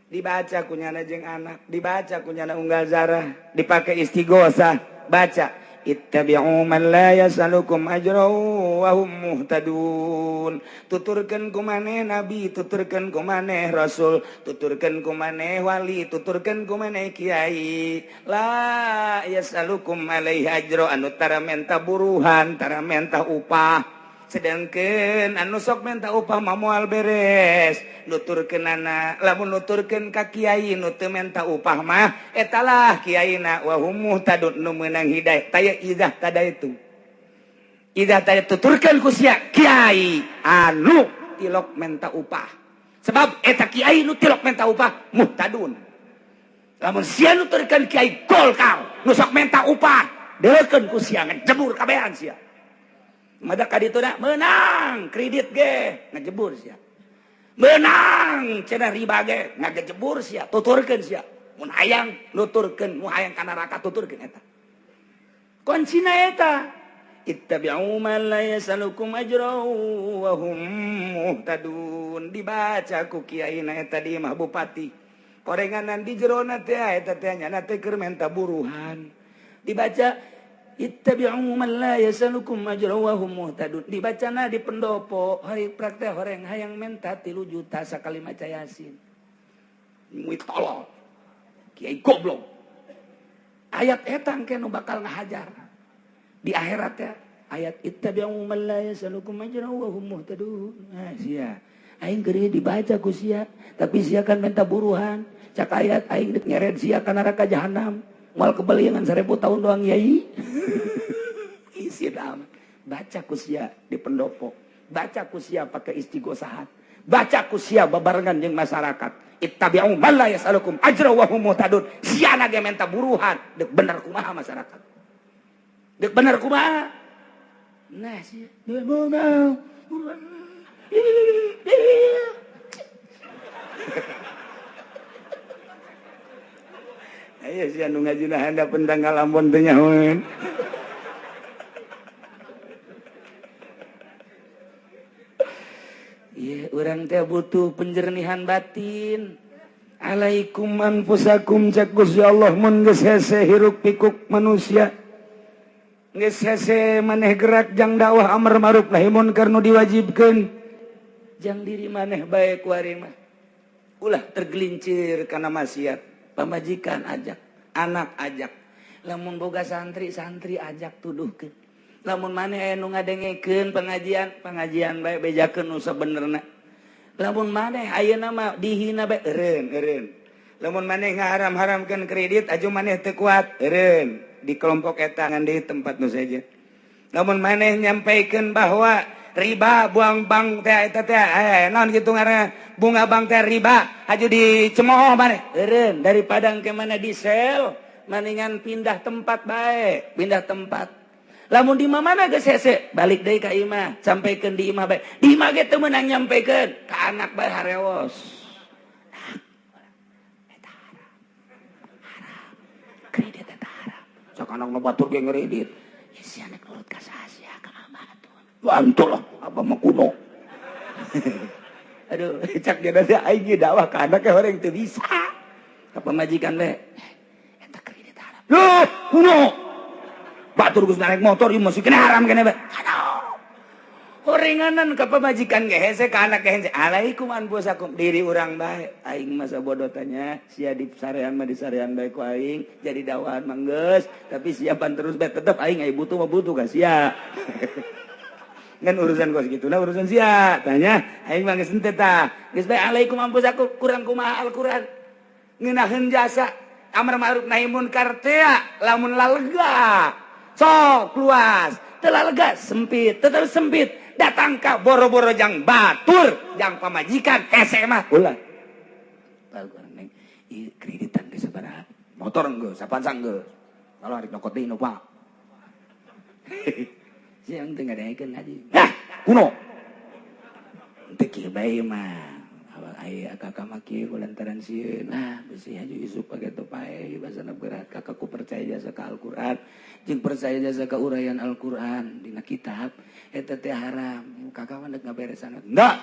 dibaca kunyana jeung anak, dibaca kunyana unggal zarah, dipakai istighosah, baca ittabi'u man la yasalukum ajra wa hum muhtadun. Tuturkeun ku maneh nabi, tuturkeun ku maneh rasul, tuturkeun ku maneh wali, tuturkeun ku maneh kiai, la yasalukum alaihi ajra anu tara menta buruhan, tara menta upah. Sedangkan anu sok minta upah mah moal beres nuturkeunana. Lamun nuturkeun ka kiai nu teu minta upah mah etalah kiaina wa hum muhtadun nu meunang hidayah. Taya idah tadaitu. Idah tadi tuturkeun ku sia kiai anu tilok minta upah. Sebab eta kiai nu tilok minta upah muhtadun. Lamun sia nuturkeun kiai Golkar nu sok minta upah, deukeun ku sia ngejebur kabehan sia. Mada ka ditu menang kredit ge ngejebur sia. Menang cenah riba ge ngagejebur sia, tuturkeun sia. Mun hayang nuturkeun, mun hayang ka neraka tuturkeun eta. Kuncina eta ittabi'u man la yasalukum ajra wa hum muhtadun. Dibaca ku kiai na eta di imah bupati. Korenganan di jerona teh eta teh nyana teh keur menta buruhan. Dibaca ittabi'u man la yasalukum ajra wa hum muhtadun. Dibacana di pendopo hari praktek horeng hayang menta 3 juta sakali maca Yasin. Muit tolol. Kiai goblok. Ayat eta engke nu bakal ngahajar di akhirat ya. Ayat ittabi'u man la yasalukum ajra wa hum muhtadun. Nah, sia aing keur dibaca ku sia, tapi sia kan minta buruhan. Cak ayat aing deuk nyeret sia ka neraka jahanam. Moal kebeliangan 1000 tahun doang yai. Isi amat. Baca ku sia di pendopo. Baca ku sia pakai istighosahan. Baca ku sia babarengan jeung masyarakat. Ittabi'u man la yasalukum ajra wa hum muhtadun. Sia ge minta buruhan, deuk bener kumaha masyarakat. Dek bener kumaha? Nah, sih. Dia mau mau. Ayo sih anu ngajina handap pentang ngalamun teh nyahoeun. Ieu urang teh butuh penjernihan batin. Alaikum anfusakum cak Gusti Allah mun geus hese hiruk pikuk manusia. Geus hese maneh gerak jang dakwah amar ma'ruf nahi munkar nu diwajibkeun. Jang diri maneh bae ku ari mah. Ulah tergelincir kana maksiat. Pamajikan ajak, anak ajak. Lamun boga santri, santri ajak tuduhkeun. Lamun maneh aya nu ngadengekeun pengajian, pengajian bae bejakeun nu sabenerna. Lamun maneh ayeuna mah dihina bae eureun, eureun. Lamun maneh ngaharam-haramkeun kredit aju maneh teu kuat, eureun. Di kelompok eta ngan di tempat nu saja. Lamun maneh nyampaikeun bahwa riba buang bank teh eta teh naon kitu ngaranna bunga bank teh riba aju dicemooh maneh eureun daripada engke mana di sel mendingan pindah tempat bae, pindah tempat. Lamun di mana geus hese balik deui ka imah, sampaikeun di imah bae. Di imah ge teu meunang nyampaikeun ka anak bae harewos. Eta haram. Haram. Kredit eta haram. Sok anak nu batur ge ngredit. Ya si anak nurut ka saha sia ka abah atuh. Bantu lah, abah mah kuno. Aduh, cak dia nanti aing ge dakwah ka anak orang teu bisa. Ka pamajikan bae. Eta kredit haram. Loh, kuno. Batur geus naik motor ieu masih kena haram kene bae. Aduh. Horenganan ka pamajikan ge hese ka anak ge hese. Alaikum anfusakum diri urang bae. Aing masa bodoh tanya, sia di sarean mah di sarean bae ku aing, jadi dakwahan mah geus, tapi siapan terus bae tetep aing aya butuh mah butuh ka sia. Ngan urusan kos gitu lah urusan sia tanya aing mah geus henteu tah geus bae alaikum anfusakum kurang kumaha Al-Qur'an ngeunaheun jasa amar ma'ruf nahi munkar teh lamun lalega sok luas teu lalega sempit tetep sempit datang ka boro-boro jang batur jang pamajikan hese mah ulah neng ieu kreditan geus sabaraha motor geus sapansang geus kalau arek nyokot deui nu Pak. Siang teu ngadengekeun ngaji. Hah, kuno. Teu kieu bae mah. Awal aya kakak mah kieu lantaran sieun. Nah, besi haju isuk pake topae basana berat kakakku percaya jasa ka Al-Qur'an jeung percaya jasa ka uraian Al-Qur'an dina kitab eta teh haram. Kakak mah deuk ngaberesan. Enggak.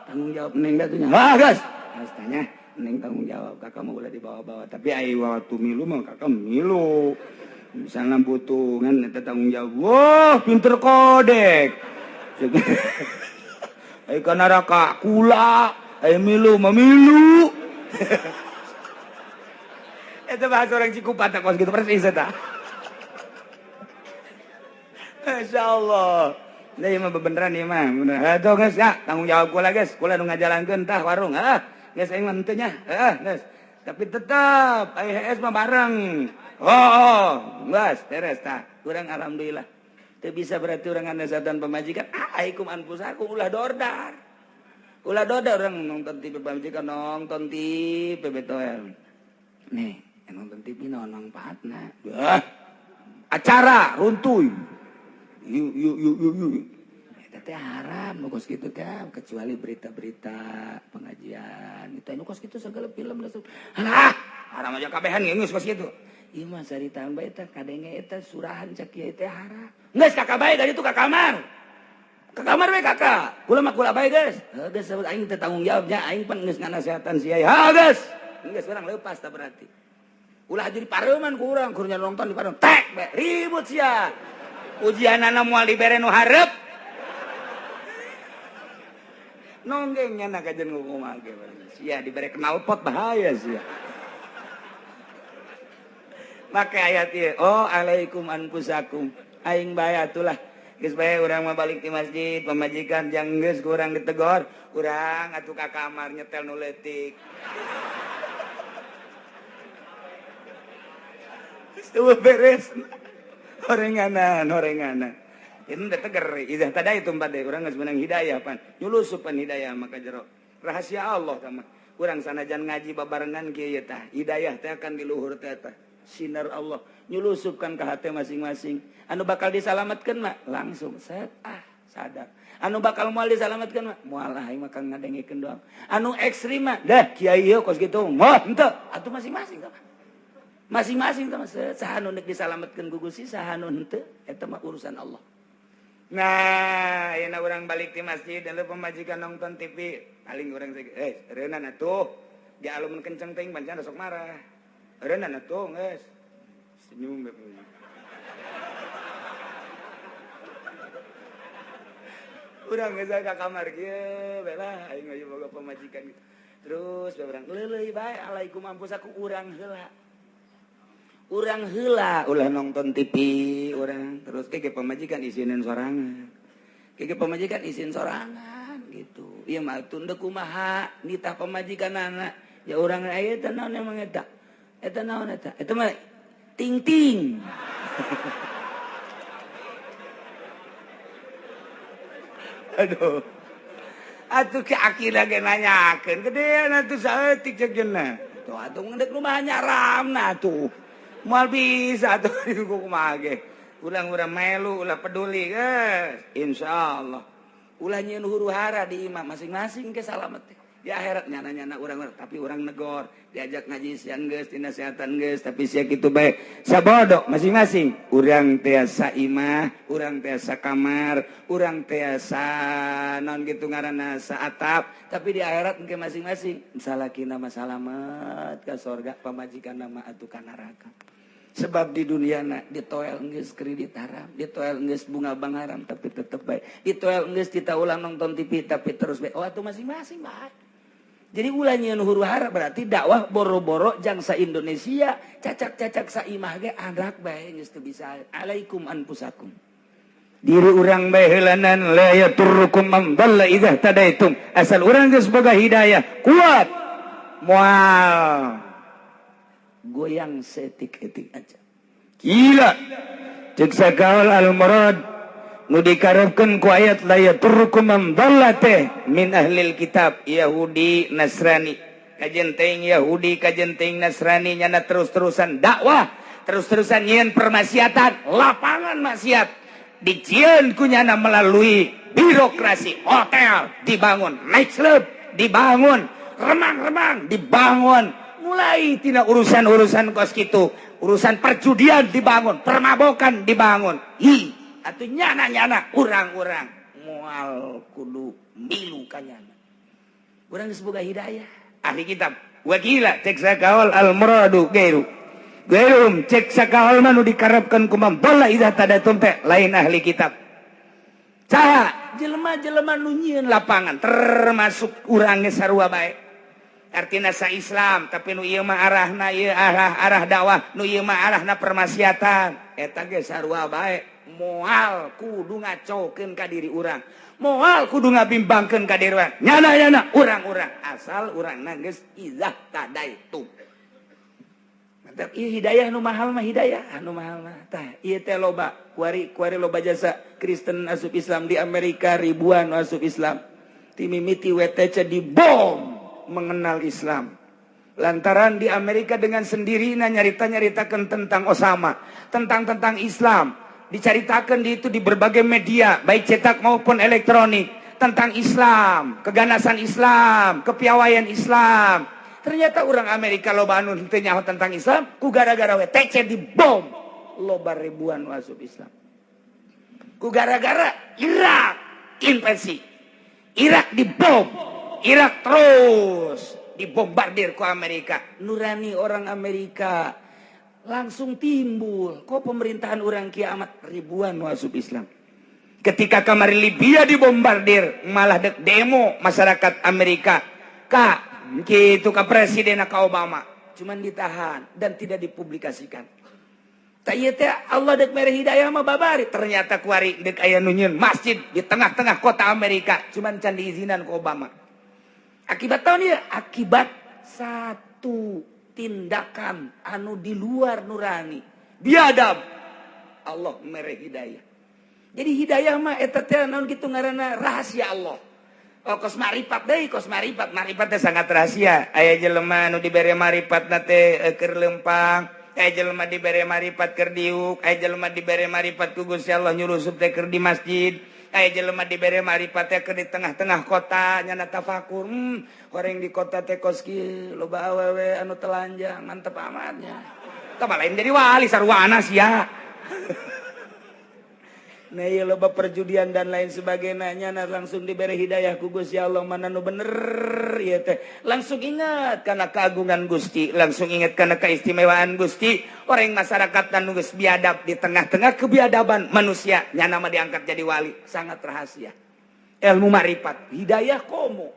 Tanggung jawab neng da nya. Wah, geus. Geus tanya neng tanggung jawab kakak mah ulah dibawa-bawa tapi ai waktu milu mah kakak milu. Misalnya butuh kan eta tanggung jawab. Wah, pinter kodek. Ayo ka neraka kula, ayo milu mah milu. Eta bahasa orang Cikupa tak kos gitu persis eta. Masya Allah. Da ieu mah bebeneran ieu mah. Atuh geus ya, tanggung jawab kula geus, kula nu ngajalankeun tah warung. Hah, geus aing mah henteu nya. Heeh, geus. Tapi tetep ai HS mah bareng. Oh, geus beres tah. Urang alhamdulillah. Teu bisa berarti urang nganasehatan pamajikan. Alaikum anfusakum ulah dordar. Ulah dordar urang nonton TV pamajikan nonton TV betoel. Nih, nonton TV naon mangfaatna. Wah. Acara runtuy. Yuk yuk yuk yuk yuk. Eta teh haram nu kos kitu teh, kecuali berita-berita pengajian. Itu anu kos kitu segala film lah. Halah, haram aja kabehan geus kos kitu. Ieu mah saritaan bae eta kadenge eta surahan cak kieu teh haram. Geus kakak bae dari itu ka kamar. Ka kamar we kakak. Kula mah kula bae geus. Heuh geus aing teh tanggung jawabnya aing pan geus nganasehatan sia. Ha geus. Geus urang leupas tah berarti. Ulah jadi pareuman ku urang, kur nonton di pareuman. Tek bae ribut sia. Ujianana moal dibere nu hareup. Nonggeng nya kajen ngomong ge. Sia dibere knalpot bahaya sia. Make ayat ieu, oh alaikum anfusakum. Aing bae atulah. Geus bae urang mah balik ti masjid, pamajikan jang geus ku urang ditegor, urang atuh ka kamar nyetel nu leutik. Eueuh beres. Horenganan, horenganan. Ini udah teger, idah tadi itu empat deh, urang geus menang hidayah pan. Nyulusupan hidayah maka jero. Rahasia Allah sama. Urang sanajan ngaji babarengan kieu ye tah. Hidayah teh akan di luhur teh tah. Sinar Allah nyulusupkan ke hati masing-masing. Anu bakal disalamatkeun mah langsung set ah sadar. Anu bakal moal disalamatkeun mah moal aing mah kang ngadengekeun doang. Anu ekstrim mah dah kiai ieu kos kitu. Moal henteu. Atuh masing-masing tah. Masing-masing tah mah saha nu deuk disalamatkeun ku Gusti saha nu henteu eta mah urusan Allah. Nah, ayeuna urang balik di masjid dan pemajikan nonton TV, paling urang reunan atuh. Dialumun kenceng teuing pancen sok marah. Reunan atuh geus. Senyum bae. Urang geus ka kamar kieu bae lah aing mah boga pamajikan gitu. Terus bae urang leuleuy bae alaikum anfusakum urang heula. Urang heula ulah nonton TV urang terus ke pamajikan isinin sorangan. Ke pamajikan isin sorangan gitu. Ieu mah tunda kumaha nitah pamajikanana. Ya urang aya teh naon emang eta? Eta naon eta? Eta mah ting-ting. Aduh. Atuh ki akila ge nanyakeun gedean atuh saeutik ceuk jeuna. Tuh atuh ngeudek rumah nyaramna atuh. Moal bisa atuh kumaha ge. Ulang-urang melu ulah peduli geus. Insyaallah. Ulah nyieun huru-hara di imah masing-masing ke salamet teh. Di akhirat nyana-nyana urang tapi urang negor diajak ngaji siang geus dinasehatan geus tapi sia kitu bae sabodo masing-masing urang tiasa imah urang tiasa kamar urang tiasa naon kitu ngaranna saatap tapi di akhirat engke masing-masing salakina mah salamet ka sorga pamajikanna mah atuh ka neraka sebab di dunia na ditoel geus kredit haram ditoel geus bunga bank haram tapi tetep bae ditoel geus kita ulang nonton TV tapi terus bae oh atuh masing-masing bae. Jadi ulah nyieun huru-hara berarti dakwah boro-boro jangsa Indonesia cacak-cacak saimah ge anak bae geus teu bisa alaikum anfusakum. Diri urang bae heulanan la yaturrukum man dhalla idza tadaitum. Asal urang geus boga hidayah kuat moal goyang seetik-etik aja. Gila. Cek sakaol al murad nu dikarepkeun ku ayat la yaturrukum man dhalla teh min ahlil kitab Yahudi Nasrani. Kajen teuing Yahudi kajen teuing Nasrani nyana terus-terusan dakwah, terus-terusan nyieun permaksiatan, lapangan maksiat dijieun ku nyana melalui birokrasi, hotel dibangun, night club dibangun, remang-remang dibangun, mulai tina urusan-urusan kos kitu, urusan perjudian dibangun, permabokan dibangun. Hi, atuh nyana-nyana urang-urang moal kudu milu ka nyana. Urang geus boga hidayah. Ahli kitab wakila cek sakaol al muradu gairu. Gairum cek sakaol mah nu dikarepkeun ku man dhalla idza tadatum teh lain ahli kitab. Saha jelema-jelema nu nyieun lapangan termasuk urang ge sarua bae. Artina sa Islam tapi nu ieu mah arahna ieu arah dakwah, nu ieu mah arahna permaksiatan. Eta ge sarua bae. Moal kudu ngacokeun ka diri urang, moal kudu ngabimbangkeun ka diri urang. Nyana nyana urang-urang asal urang geus izahtadaitum. Mantap ieu hidayah nu mahal mah, hidayah anu mahal mah. Tah, ieu teh loba kuari kuari loba jasa Kristen asup Islam di Amerika, ribuan asup Islam ti mimiti WTC dibom mengenal Islam, lantaran di Amerika dengan sendirinya nyarita-nyaritakan tentang Osama, tentang tentang Islam, diceritakan di itu di berbagai media, baik cetak maupun elektronik, tentang Islam, keganasan Islam, kepiawaian Islam. Ternyata orang Amerika loba anu henteu nyaho tentang Islam, ku gara-gara WTC dibom, loba ribuan masuk Islam. Ku gara-gara Irak invasi, Irak dibom, Irak terus dibombardir ku Amerika, nurani orang Amerika langsung timbul, kok pemerintahan orang kiamat, ribuan masuk Islam. Ketika kamari Libya dibombardir, malah dek demo masyarakat Amerika kak gitu ke presiden, ke Obama, cuman ditahan dan tidak dipublikasikan. Tak iya teh Allah dek mere hidayah mah babari. Ternyata kuari dek aya nu nyieun masjid di tengah-tengah kota Amerika, cuman can diizinan ku Obama. Akibat tahun ya, akibat satu tindakan anu di luar nurani biadab, Allah mere hidayah. Jadi hidayah mah eta teh naon kitu ngaranna, rahasia Allah. Oh, kos marifat deui, kos marifat, marifat teh sangat rahasia. Aya jelema anu dibere marifat na teh keur lempang, aya jelema dibere marifat keur diuk, aya jelema dibere marifat ku Gusti Allah nyurusup teh keur di masjid, aya jelema dibere marifat teh keur di tengah-tengah kota nyana tafakur, orang di kota teh kos kieu, loba awewe anu telanjang, mantep amatnya. Tah, lain jadi wali sarwana sia. Nah, iya, loba perjudian dan lain sebagainya, nah, langsung diberi hidayah ku Gusti Allah mana nu bener ya teh. Langsung ingat karena keagungan Gusti, langsung ingat karena keistimewaan Gusti. Orang masyarakat dan geus biadab, di tengah-tengah kebiadaban manusia nyana mah diangkat jadi wali. Sangat rahasia ilmu marifat, hidayah komo.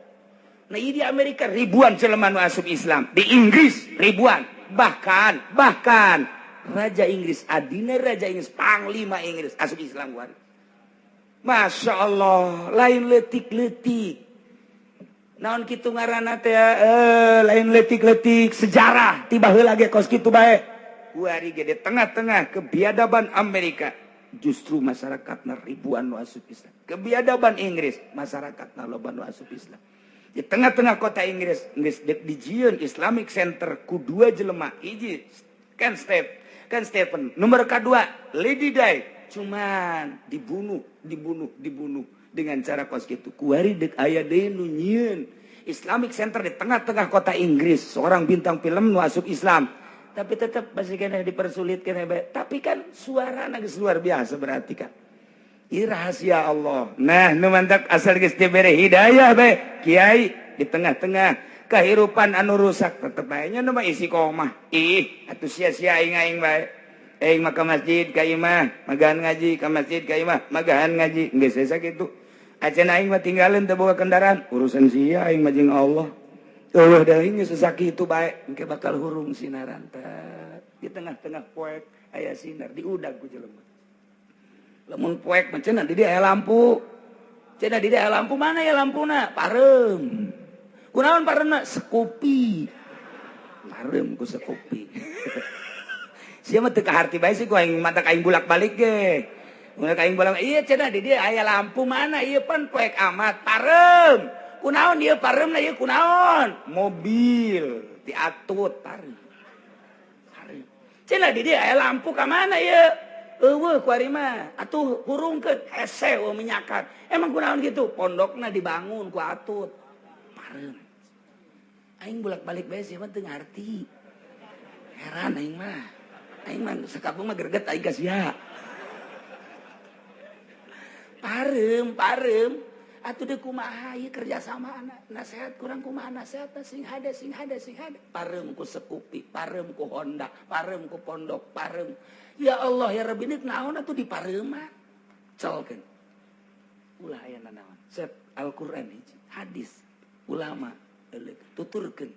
Nah, di Amerika ribuan jelema nu asup Islam, di Inggris ribuan, bahkan bahkan Raja Inggris, adina Raja Inggris, Panglima Inggris asup Islam kuari. Masya Allah, lain letik-letik. Naon kitu ngaranna teh, lain letik-letik sejarah tiba heula ge kos kitu bae. Kuari ge di tengah-tengah kebiadaban Amerika justru masyarakatna ribuan nu asup Islam. Kebiadaban Inggris, masyarakatna loba nu asup Islam. Di tengah-tengah kota Inggris, geus dijieun Islamic Center ku dua jelema, hiji Ken Step kan Stephen, nomor kedua Lady Di, cuman dibunuh, dibunuh, dibunuh dengan cara kos gitu. Kuari dek aya deui nu nyieun Islamic Center di tengah-tengah kota Inggris, seorang bintang film nu asup Islam, tapi tetap masih kena dipersulit kena. Tapi kan suara geus luar biasa, berarti kan ini rahasia Allah. Nah, nu mantak asal geus dibere hidayah bae kiai, di tengah-tengah kehidupan anu rusak tetep bae nya nu mah isi komah. Ih atuh, sia-sia aing, aing bae, aing mah ka masjid ka imah magahan ngaji, ka masjid ka imah magahan ngaji, geus sesa kitu. Acan aing mah tinggalin teu boga kendaraan, urusan sia, aing mah jeung Allah. Eueuh deui, geus sakitu bae, engke bakal hurung sinaran teh di tengah-tengah poek aya sinar diudag ku jelema. Lamun poek mah cenah di dieu aya lampu, cenah di dieu aya lampu, mana ya lampuna? Pareum. Kunaon pareumna? Sekupi. Pareum ku sekupi. Sia mah teu kaharti bae sih ku aing, matak aing bulak-balik ge. Mun aing bolak, iya, cenah di dieu aya lampu, mana ieu, pan poek amat? Pareum. Kunaon ieu pareumna, ieu kunaon? Mobil diatut pareum. Pareum. Cenah di dieu aya lampu, ka mana ieu? Eueuh kuari mah. Atuh hurungkeun, hese eueuh minyakan. Emang kunaon gitu? Pondokna dibangun ku atut. Pareum. Aing bolak-balik bae sih mah teu ngarti. Heran aing mah. Aing mah sakampung mah greget aing ka sia. Pareum, pareum. Atuh deuk kumaha ieu kerjasama anak nasehat kurang, kumaha nasehat? Sing hade, sing hade, sing hade. Pareum ku Sekupi, pareum ku Honda, pareum ku pondok, pareum. Ya Allah ya Rabbi, ini naon atuh di pareuman? Colkeun. Ulah aya nanaon. Set Al-Qur'an hiji, hadis ulama tuturkeun.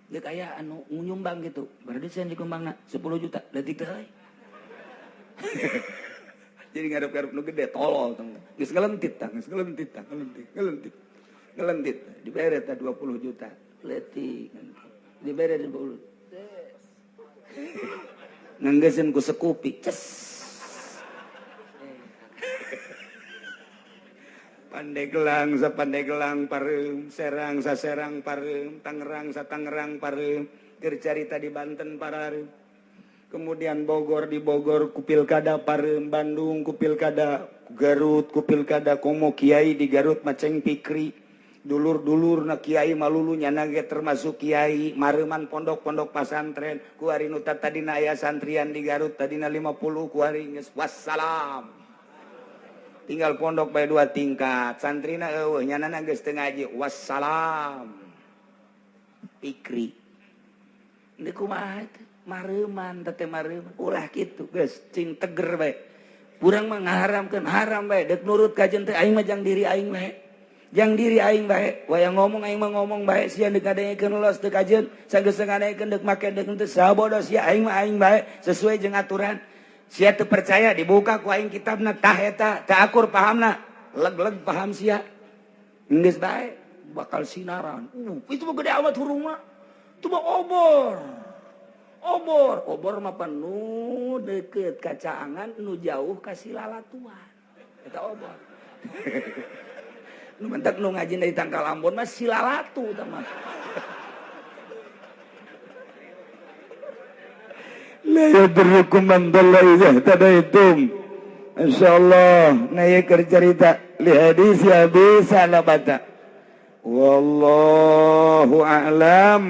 Deuk aya anu nyumbang gitu. Berarti saya dikumbangna 10 juta, leutik teh euy. Jadi ngarep-ngarep nu gede tolol tong. Geus ngelentit tah, geus ngelentit tah, ngelentit, ngelentit. Ngelentit. Dibere tah 20 juta. Leutik. Dibere 20. Nganggeuseun ku sekupi. Ces. Pandeglang sa Pandeglang pareum, Serang sa Serang pareum, Tangerang sa Tangerang pareum, keur carita di Banten parareum. Kemudian Bogor di Bogor ku pilkada pareum, Bandung ku pilkada, Garut ku pilkada, komo kiai di Garut maceng pikri. Dulur-dulur na kiai malulu nyana ge termasuk kiai, mareuman pondok-pondok pasantren, ku ari nu tadina aya santrian di Garut tadina 50 ku ari geus wassalam. Tinggal pondok bae 2 tingkat, santrina eueuh nyanana geus teu ngaji, wassalam. Pikri. Deui kumaha teh? Mareuman teh mareuman. Ulah kitu geus cing teger bae. Urang mah ngaharamkeun haram bae, deuk nurut ka jeung teh aing mah jang diri aing bae. Jang diri aing bae, wayang ngomong aing mah ngomong bae, sia deuk ngadengekeun los teu kajeun, sageus ngadengekeun deuk make deuk henteu sabodo sia aing mah aing bae sesuai jeung aturan. Sia teu percaya dibuka ku aing kitabna tah eta teu akur pahamna leg-leg paham sia geus bae bakal sinaran. Itu mah gede amat hurung mah, itu mah obor obor obor mah penuh deket kacaangan nu jauh ka silalatuan eta obor. Nu mentak nu ngaji dari Tangkal Ambon mah silalatu tah mah. La yadurrukum man dhalla idza ihtadaitum. Insyaallah na ieu keur carita li hadis Abi Salabata. Wallahu a'lam.